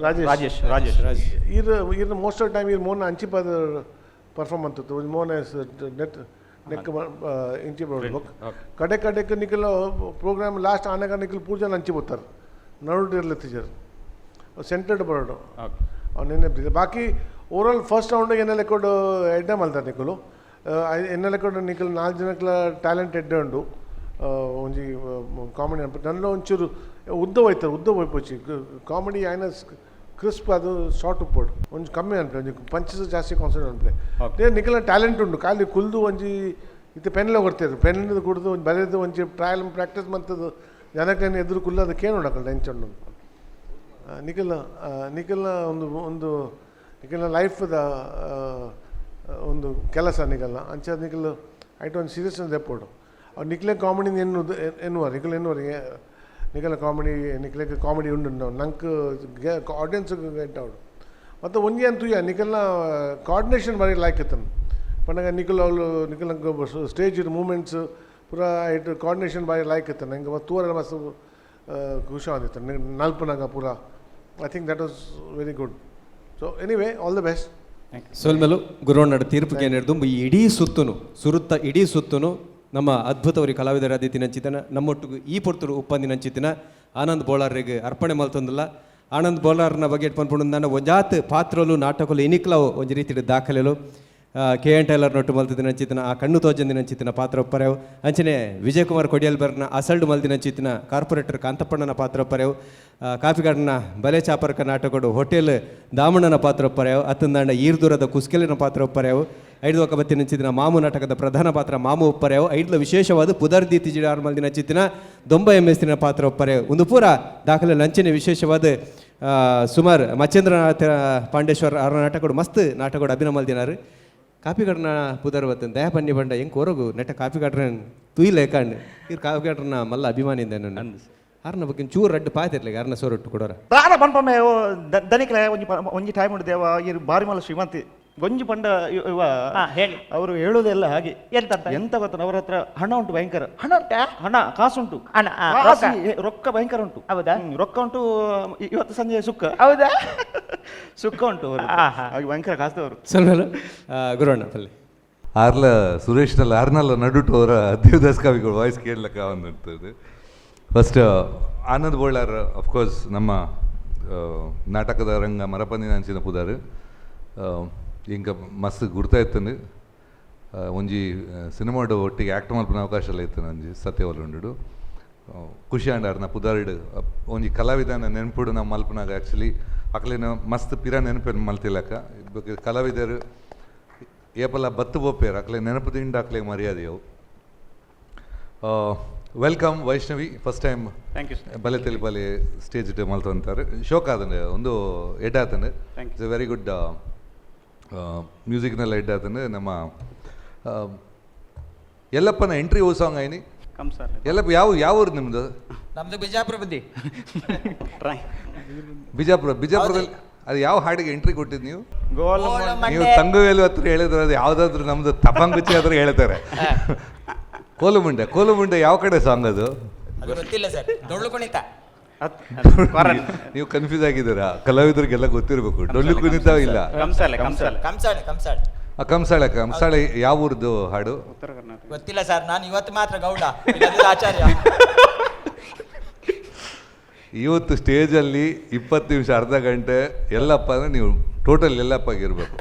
ರಾಜೇಶ್. ರಾಜೇಶ್ ರಾಜೇಶ್. ಇರ್ ಇರ್ನ ಮೋಸ್ಟ್ ಆಫ್ ಟೈಮ್ ಇರ್ ಮೋನ ಅಂಚಿಪದ ಪರ್ಫಾರ್ಮ್ ಅಂತತ್ತು ಒಂಜಿ ಮೋನ ನೆಟ್ ನೆಕ್ ಇಂಚಿ ಬರ್ಬೇಕು ಕಡೆ ಕಡೆಕ್ ನಿಖಲ್ ಪ್ರೋಗ್ರಾಮ್ ಲಾಸ್ಟ್ ಆನಾಗ ನಿಖಲ್ ಪೂಜಾನ ಅಂಚಿ ಬೋತಾರೆ ನಡುಟ್ ಇರ್ಲತ್ತಿಜರ್ ಸೆಂಟರ್ಡ್ ಬರೋಡು ಅವ್ನು ನೆನೆ. ಬಾಕಿ ಓವರಾಲ್ ಫಸ್ಟ್ ರೌಂಡಿಗೆ ಎನ್ನೆಲ್ಲ ಕೊಡು ಎಡ್ಡೆ ಮಲ್ತಾರೆ ನಿಖಲು ಎನ್ನೆಲ್ಲ ಕೊಡು ನಿಖಲ್ ನಾಲ್ಕು ಜನಕ್ಲ ಟ್ಯಾಲೆಂಟ್ ಎಡ್ಡೆ ಉಂಡು ಒಂಜಿ ಕಾಮಿಡಿ ನಲ್ಲ ಒಂಚೂರು ಉದ್ದ ಹೋಯ್ತಾರೆ ಉದ್ದ ಹೋಯ್ಪೋಚಿ ಕಾಮಿಡಿ ಆಯ್ನ ಕ್ರಿಸ್ಪ್ ಅದು ಶಾರ್ಟ್ ಉಪ್ಪೋಡು ಒಂಜಿ ಕಮ್ಮಿ ಅನ್ಪಲೆ ಒಂಜಿ ಪಂಚಸ್ ಜಾಸ್ತಿ ಕಾನ್ಸಂಟ್ರೇಟ್ ಅನ್ಪಲೆ. ನಿಖಲ್ನ ಟ್ಯಾಲೆಂಟ್ ಉಂಡು ಖಾಲಿ ಕುಲ್ದು ಒಂಜಿ ಇತ್ತೆ ಪೆನ್ಲ ಕೊಡ್ತೇವೆ ಪೆನ್ ಕುಡ್ದು ಒಂಜಿ ಬರೆದು ಒಂಜಿ ಟ್ರಯಲ್ ಪ್ರಾಕ್ಟೀಸ್ ಮಂತದ್ದು ಜನಕ್ಕೆ ಎದುರು ಕುಲ್ಲ ಅದಕ್ಕೆ ಏನು ಉಂಡಕಲ್ಲ ಎಂಚ ಉಂಡು. ನಿಖಲ್ ನಿಖಲ್ನ ಒಂದು ಒಂದು ನಿಖಲ್ನ ಲೈಫ್ದ ಒಂದು ಕೆಲಸ ನಿಖಲ್ನ ಅಂಚ ನಿಖಲ್ ಐಟ್ ಒಂದು ಸೀರಿಯಸ್ ದೆಪ್ಪೋಡು ಅವ್ರು ನಿಖಲೆ ಕಾಮಿಡಿ ಎನ್ನುವುದು ಎನ್ನುವರು ನಿಖಲ್ ಎನ್ನುವರು ನಿಖಲ ಕಾಮಿಡಿ ನಿಖಲೆಗ್ ಕಾಮಿಡಿ ಉಂಡು ನಂಗೆ ಆಡಿಯನ್ಸ್ ಗೆಟ್ ಅವಡು. ಮತ್ತು ಒಂಜಿ ಅಂತೂ ನಿಖಲ್ನ ಕೋಆರ್ಡಿನೇಷನ್ ಬಾರಿ ಲೈಕ್ ಇತ್ತನು ಪಂಡಗ ನಿಖಲ್ ಅವಳು ನಿಖಲ್ ಸ್ಟೇಜ್ ಮೂಮೆಂಟ್ಸ್ ಪೂರ ಐಟ್ ಕೋಆರ್ಡಿನೇಷನ್ ಬಾರಿ ಲೈಕ್ ಇತ್ತನು ನಂಗೆ ತೂರ ಮಸ್ತ್ ಖುಷಿ ಆದಿತ್ತು ನಲ್ಪನಾಗ ಪೂರ. I think that was very good. So anyway all the best. ಸೋಲ್ಮೇಲು ಗುರುವಣ್ಣಡ ತೀರ್ಪಿಗೆ ನೆಡ್ದುಂಬು ಈ ಇಡೀ ಸುತ್ತುನು ಸುರುತ್ತ ಇಡೀ ಸುತ್ತುನು ನಮ್ಮ ಅದ್ಭುತವರಿ ಕಲಾವಿದರಾದಿತ್ತಿನ ನಮ್ಮೊಟ್ಟಿಗೆ ಈ ಪೊರ್ತುಡು ಉಪ್ಪಂದಿನಂಚಿತ್ತಿನ ಆನಂದ್ ಬೋಳಾರ್ರಿಗೆ ಅರ್ಪಣೆ ಮಲ್ತೊಂದಿಲ್ಲ. ಆನಂದ್ ಬೋಳಾರ್ನ ಬಗ್ಗೆ ಪನ್ಪುಂಡು ಒಂಜಾತ್ ಪಾತ್ರಲು ನಾಟಕಲು ಇನಿಕ್ಲವು ಒಂಜಿ ರೀತಿಡ್ ದಾಖಲೆಲು ಕೆ ಎನ್ ಟೈಲರ್ ನೊಟ್ಟು ಮಲ್ತಿನ ಆ ಕಣ್ಣು ತೋಜಂದಿನಂಚಿತ್ತಿನ ಪಾತ್ರ ಒಪ್ಪರೆವು. ಅಂಚನೆ ವಿಜಯಕುಮಾರ್ ಕೊಡಿಯಲ್ಬರ್ನ ಅಸಲ್ಡು ಮಲ್ದಿನಂಚಿತ್ತಿನ ಕಾರ್ಪೊರೇಟರ್ ಕಾಂತಪ್ಪಣ್ಣನ ಪಾತ್ರ ಒಪ್ಪರೆವು. ಕಾಪಿಗಾಡನ ಬಲೆ ಚಾಪರ್ಕ ನಾಟಕಡು ಹೋಟೆಲ್ ದಾಮಣ್ಣನ ಪಾತ್ರ ಒಪ್ಪರೆವು. ಅತ್ತಂದಾಂಡ ಈರ್ದೂರದ ಕುಸ್ಕೆಲಿನ ಪಾತ್ರ ಒಪ್ಪರೆವು. ಐದು ఒక ಬತ್ತಿನಂಚಿತ್ತಿನ ಮಾಮು ನಾಟಕದ ಪ್ರಧಾನ ಪಾತ್ರ ಮಾಮು ಒಪ್ಪರೆವು. ಐಡ್ಲ ವಿಶೇಷವಾದ ಪುದರ್ದೀತಿ ಜಿಡಾರ್ ಮಲ್ದಿನಂಚಿತ್ತಿನ ದೊಂಬ ಎಂ ಎಸ್ ಪಾತ್ರ ಒಪ್ಪರೆವು. ಒಂದು ಪೂರ ದಾಖಲೆ ಅಂಚನೆ ವಿಶೇಷವಾದ ಸುಮಾರು ಮಚೇಂದ್ರನಾಥ ಪಾಂಡೇಶ್ವರ ಅವರ ನಾಟಕಡು ಮಸ್ತ್ ನಾಟಕಡು ಅಭಿನಯ ಮಲ್ದಿನಾರು. ಕಾಪಿಗಾಡ್ನ ಪುದರ್ ಬತ್ತನ್ ದಯಾ ಪನ್ನಿ ಬಂಡ ಎಂಕ್ ಹೊರಗು ನೆಟ್ಟ ಕಾಪಿಗಾಡ್ರನ್ ತುಯ್ಲೆ ಕಾಂಡ್ ಇರ್ ಕಾಪಿಗಾಡ್ರನ ಮಲ್ಲ ಅಭಿಮಾನಿಂದ ನನ್ನ ಆರ್ನ ಬಗ್ಗೆ ಚೂರು ರಡ್ಡು ಪಾತಿರ್ಲಿಗೆ ಅರ್ನ ಸೋರೊಟ್ಟು ಕೊಡೋರ ದಾದ ಪನ್ಪಮೆ ದನಿಕ್ಲೆ ಒಂಜಿ ಒಂಜಿ ಟೈಮ್ ಉಂಡು ದೇವ ಇರ್ ಬಾರಿ ಮಲ್ಲ ಶ್ರೀಮಂತಿ ಗೊಂಜಿ ಪಂಡ ಇವ ಹೇಳಿ. ಅವರು ಹೇಳುವುದೆಲ್ಲ ಹಾಗೆ. ಎಂತ? ಎಂತ ಗೊತ್ತ, ಅವರ ಹತ್ರ ಹಣ ಉಂಟು ಭಯಂಕರ. ಹಣ ಉಂಟಾ? ಹಣ ಕಾಸುಂಟು. ಹಣ, ಕಾಸು, ರೊಕ್ಕ. ರೊಕ್ಕ ಭಯಂಕರ ಉಂಟು. ಹೌದಾ? ರೊಕ್ಕ ಉಂಟು. ಇವತ್ತು ಸಂಜೆ ಸುಕ್ಕ. ಹೌದಾ? ಸುಕ್ಕ ಉಂಟು ಅವರು. ಹಾಗೆ ಭಯಂಕರ ಕಾಸುದವರು. ಸೊಲ್ಮೆಲು ಗುರುವಣ್ಣ ಪಲ್ಲಿ. ಆರ್ಲ ಸುರೇಶ್ನಲ್ಲ ಆರ್ನಲ್ಲ ನಡುಟು ಅವರ ದೇವದಾಸ್ ಕವಿಗಳು ವಾಯ್ಸ್ ಕೇಳಲಿಕ್ಕೆ ಒಂದಿರ್ತದೆ. First Anand Bolar, of course ನಮ್ಮ ನಾಟಕದ ರಂಗ ಮರಪಂದಿನ ಅಂಚಿನ ಪುದಾರು ಇಂಕ ಮಸ್ತ್ ಗುರ್ತಾ ಇತ್ತಂದು. ಒಂಜಿ ಸಿನಿಮಾಡು ಒಟ್ಟಿಗೆ ಆ್ಯಕ್ಟ್ ಮಲ್ಪನ ಅವಕಾಶ ಎಲ್ಲ ಇತ್ತು ಒಂಜಿ ಸತ್ಯವಲ್ಲ ಉಂಡು. ಖುಷಿ ಆಂಡ ಅರ್ನ ಪುದಾರ್ಡ್ ಒಂಜಿ ಕಲಾವಿದನ ನೆನಪುಡು ನಾವು ಮಲ್ಪನಾಗ ಆ್ಯಕ್ಚುಲಿ ಅಕ್ಲೇನ ಮಸ್ತ್ ಪಿರ ನೆನಪು ಮಲ್ತಿಲ್ಲಕ್ಕ. ಕಲಾವಿದರು ಏಪಲ ಬತ್ತು ಬೋಪೇರು ಅಕ್ಲೆ ನೆನಪು ದಿಂಡ ಅಕ್ಲೆ ಮರ್ಯಾದೆಯವು. Welcome Vaishnavi, first time. Thank you, sir. ಬಲೆ ತೆಲಿ ಬಲೆ ಸ್ಟೇಜ್ ಮಲ್ತಂತಾರೆ ಶೋಕ್ ಆತಂಡೆ ಒಂದು ಎಡ್ ಆತಂಡೆ. Thank. It's a very good ಮ್ಯೂಸಿಕ್ನೆಲ್ಲ Ed ಆತಂಡೆ. ನಮ್ಮ ಎಲ್ಲಪ್ಪನ ಎಂಟ್ರಿ ಓ ಸಾಂಗ್ ಐನಿ. Come sir. ಎಲ್ಲಪ್ಪ, ಯಾವ ಯಾವ ಊರು ನಿಮ್ಮದು? ನಮ್ದು ಬಿಜಾಪುರ ಬುದ್ಧಿ. ಟ್ರೈ. ಬಿಜಾಪುರ. ಬಿಜಾಪುರದಲ್ಲಿ ಅದು ಯಾವ ಹಾಡಿಗೆ ಎಂಟ್ರಿ ಕೊಟ್ಟಿದ್ದು ನೀವು? ಗೋಲ. ನೀವು ತಂಗುವೇಲು ಹತ್ರ ಹೇಳಿದ್ರೆ ಅದು ಯಾವುದಾದ್ರೂ ನಮ್ದು ತಪಂಗುಚ್ಚಿ ಹತ್ರ ಹೇಳ್ತಾರೆ. ಕೋಲುಮುಂಡೆ, ಕೋಲುಮುಂಡೆ ಯಾವ ಕಡೆ ಸಾಂಗ್ ಅದು? ಅದು ಗೊತ್ತಿಲ್ಲ ಸರ್, ಡೊಳ್ಳು ಕುಣಿತ. ನೀವು ಕನ್ಫ್ಯೂಸ್ ಆಗಿದ್ದೀರಾ? ಕಲಾವಿದರಿಗೆಲ್ಲ ಗೊತ್ತಿರಬೇಕು. ಡೊಳ್ಳು ಕುಣಿತ ಇಲ್ಲ. ಕಂಸಾಳೆ, ಕಂಸಾಳೆ. ಕಂಸಾಳೆ, ಕಂಸಾಳೆ. ಆ, ಕಂಸಾಳೆ. ಕಂಸಾಳೆ ಯಾವ ಊರ್ದು ಹಾಡು? ಉತ್ತರ ಕರ್ನಾಟಕ. ಗೊತ್ತಿಲ್ಲ ಸರ್, ನಾನು ಇವತ್ತು ಮಾತ್ರ ಗೌಡ, ಇಲ್ಲದಿದ್ರೆ ಆಚಾರ್ಯ. ಇವತ್ತು ಸ್ಟೇಜಲ್ಲಿ 20 ನಿಮಿಷ, ಅರ್ಧ ಗಂಟೆ ಎಲ್ಲಪ್ಪ ಅಂದರೆ ನೀವು ಟೋಟಲ್ ಎಲ್ಲಪ್ಪ ಆಗಿರಬೇಕು.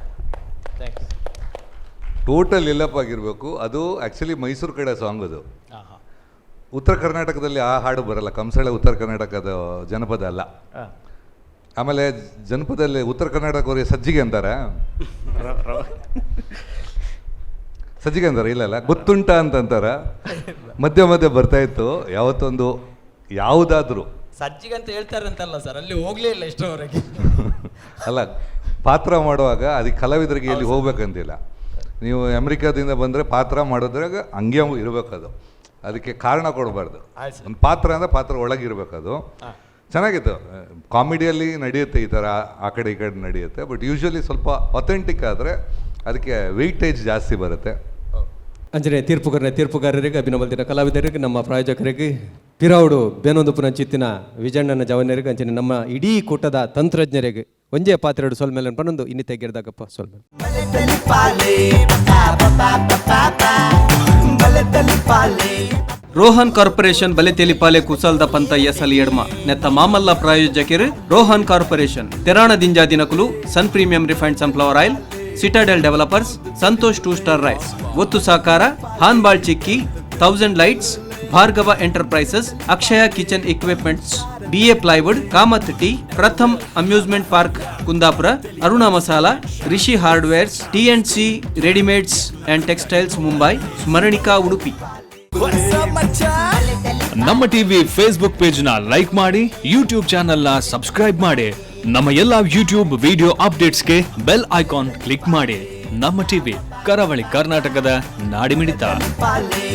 ಟೋಟಲ್ ಎಲ್ಲಪ್ಪ ಆಗಿರಬೇಕು. ಅದು ಆ್ಯಕ್ಚುಲಿ ಮೈಸೂರು ಕಡೆ ಸಾಂಗ್ ಅದು. ಉತ್ತರ ಕರ್ನಾಟಕದಲ್ಲಿ ಆ ಹಾಡು ಬರಲ್ಲ. ಕಂಸಾಳೆ ಉತ್ತರ ಕರ್ನಾಟಕದ ಜನಪದ ಅಲ್ಲ. ಆಮೇಲೆ ಜನಪದದಲ್ಲಿ ಉತ್ತರ ಕರ್ನಾಟಕದವರಿಗೆ ಸಜ್ಜಿಗೆ ಅಂತಾರೆ. ಸಜ್ಜಿಗೆ ಅಂತಾರೆ ಇಲ್ಲಲ್ಲ, ಗೊತ್ತುಂಟ ಅಂತ ಅಂತಾರೆ. ಮಧ್ಯೆ ಮಧ್ಯೆ ಬರ್ತಾ ಇತ್ತು ಯಾವತ್ತೊಂದು ಯಾವುದಾದ್ರೂ. ಸಜ್ಜಿಗೆ ಅಂತ ಹೇಳ್ತಾರಂತಲ್ಲ ಸರ್, ಅಲ್ಲಿ ಹೋಗ್ಲೇ ಇಲ್ಲ ಇಷ್ಟರವರೆಗೆ. ಅಲ್ಲ, ಪಾತ್ರ ಮಾಡುವಾಗ ಅದಕ್ಕೆ ಕಲಾವಿದರಿಗೆ ಎಲ್ಲಿ ಹೋಗ್ಬೇಕಂತಿಲ್ಲ. ನೀವು ಅಮೆರಿಕಾದಿಂದ ಬಂದರೆ ಪಾತ್ರ ಮಾಡೋದ್ರಾಗ ಹಂಗೆ ಇರಬೇಕದು. ಅದಕ್ಕೆ ಕಾರಣ ಕೊಡಬಾರ್ದು. ಒಂದು ಪಾತ್ರ ಅಂದರೆ ಪಾತ್ರ ಒಳಗಿರ್ಬೇಕದು. ಚೆನ್ನಾಗಿತ್ತು. ಕಾಮಿಡಿಯಲ್ಲಿ ನಡೆಯುತ್ತೆ ಈ ಥರ, ಆ ಕಡೆ ಈ ಕಡೆ ನಡೆಯುತ್ತೆ. ಬಟ್ ಯೂಶ್ವಲಿ ಸ್ವಲ್ಪ ಅಥೆಂಟಿಕ್ ಆದರೆ ಅದಕ್ಕೆ ವೆಯ್ಟೇಜ್ ಜಾಸ್ತಿ ಬರುತ್ತೆ. ಅಂಚನೆ ತೀರ್ಪುಗಾರನ ತೀರ್ಪುಗಾರರಿಗೆ, ಅಭಿನವಲ್ದಿನ ಕಲಾವಿದರಿಗೆ, ನಮ್ಮ ಪ್ರಾಯೋಜಕರಿಗೆ, ಪಿರಾವುಡು ಬೇನೊಂದು ಪುನಂಚಿತ್ತಿನ ವಿಜಣ್ಣನ ಜವನರಿಗೆ, ಅಂಚನೆ ನಮ್ಮ ಇಡೀ ಕೂಟದ ತಂತ್ರಜ್ಞರಿಗೆ ಒಂಜೇ ಪಾತ್ರೆಡು ಸೊಲ್ಮೇಲೆ ಪನ್ನೊಂದು ಇನ್ನಿತ ಗೆರ್ದಾಗಪ್ಪ ಸೊಲ್ಮೇಲೆ. ರೋಹನ್ ಕಾರ್ಪೊರೇಷನ್ ಬಲೆತೆಲಿಪಾಲೆ ಕುಸಲ್ದ ಪಂತ ಎಸಲ್ ಎಡ್ಮ ನೆತ್ತ ಮಾಮಲ್ಲ ಪ್ರಾಯೋಜಕರು ರೋಹನ್ ಕಾರ್ಪೊರೇಷನ್ ತೆರಾಣ ದಿಂಜಾ ದಿನಕುಲು Sun Premium refined sunflower oil, Citadel developers, Santosh two star rice, ಒತ್ತು ಸಾಕಾರ ಹಾನ್ಬಾಳ್ ಚಿಕ್ಕಿ, thousand lights, Bhargava enterprises, Akshaya kitchen equipments, BA plywood, Kamath tea, Pratham amusement park Kundapura, Aruna masala, Rishi hardwares, T and C readymades and textiles Mumbai, Smaranika Udupi. ನಮ್ಮ TV Facebook page ನ like ಮಾಡಿ, YouTube channel ನ subscribe ಮಾಡಿ, ನಮ್ಮ ಎಲ್ಲಾ YouTube video ಅಪ್ಡೇಟ್ಸ್ಗೆ bell icon click ಮಾಡಿ. ನಮ್ಮ TV, ಕರಾವಳಿ ಕರ್ನಾಟಕದ ನಾಡಿಮಿಡಿತ. ಪಾಲೆ.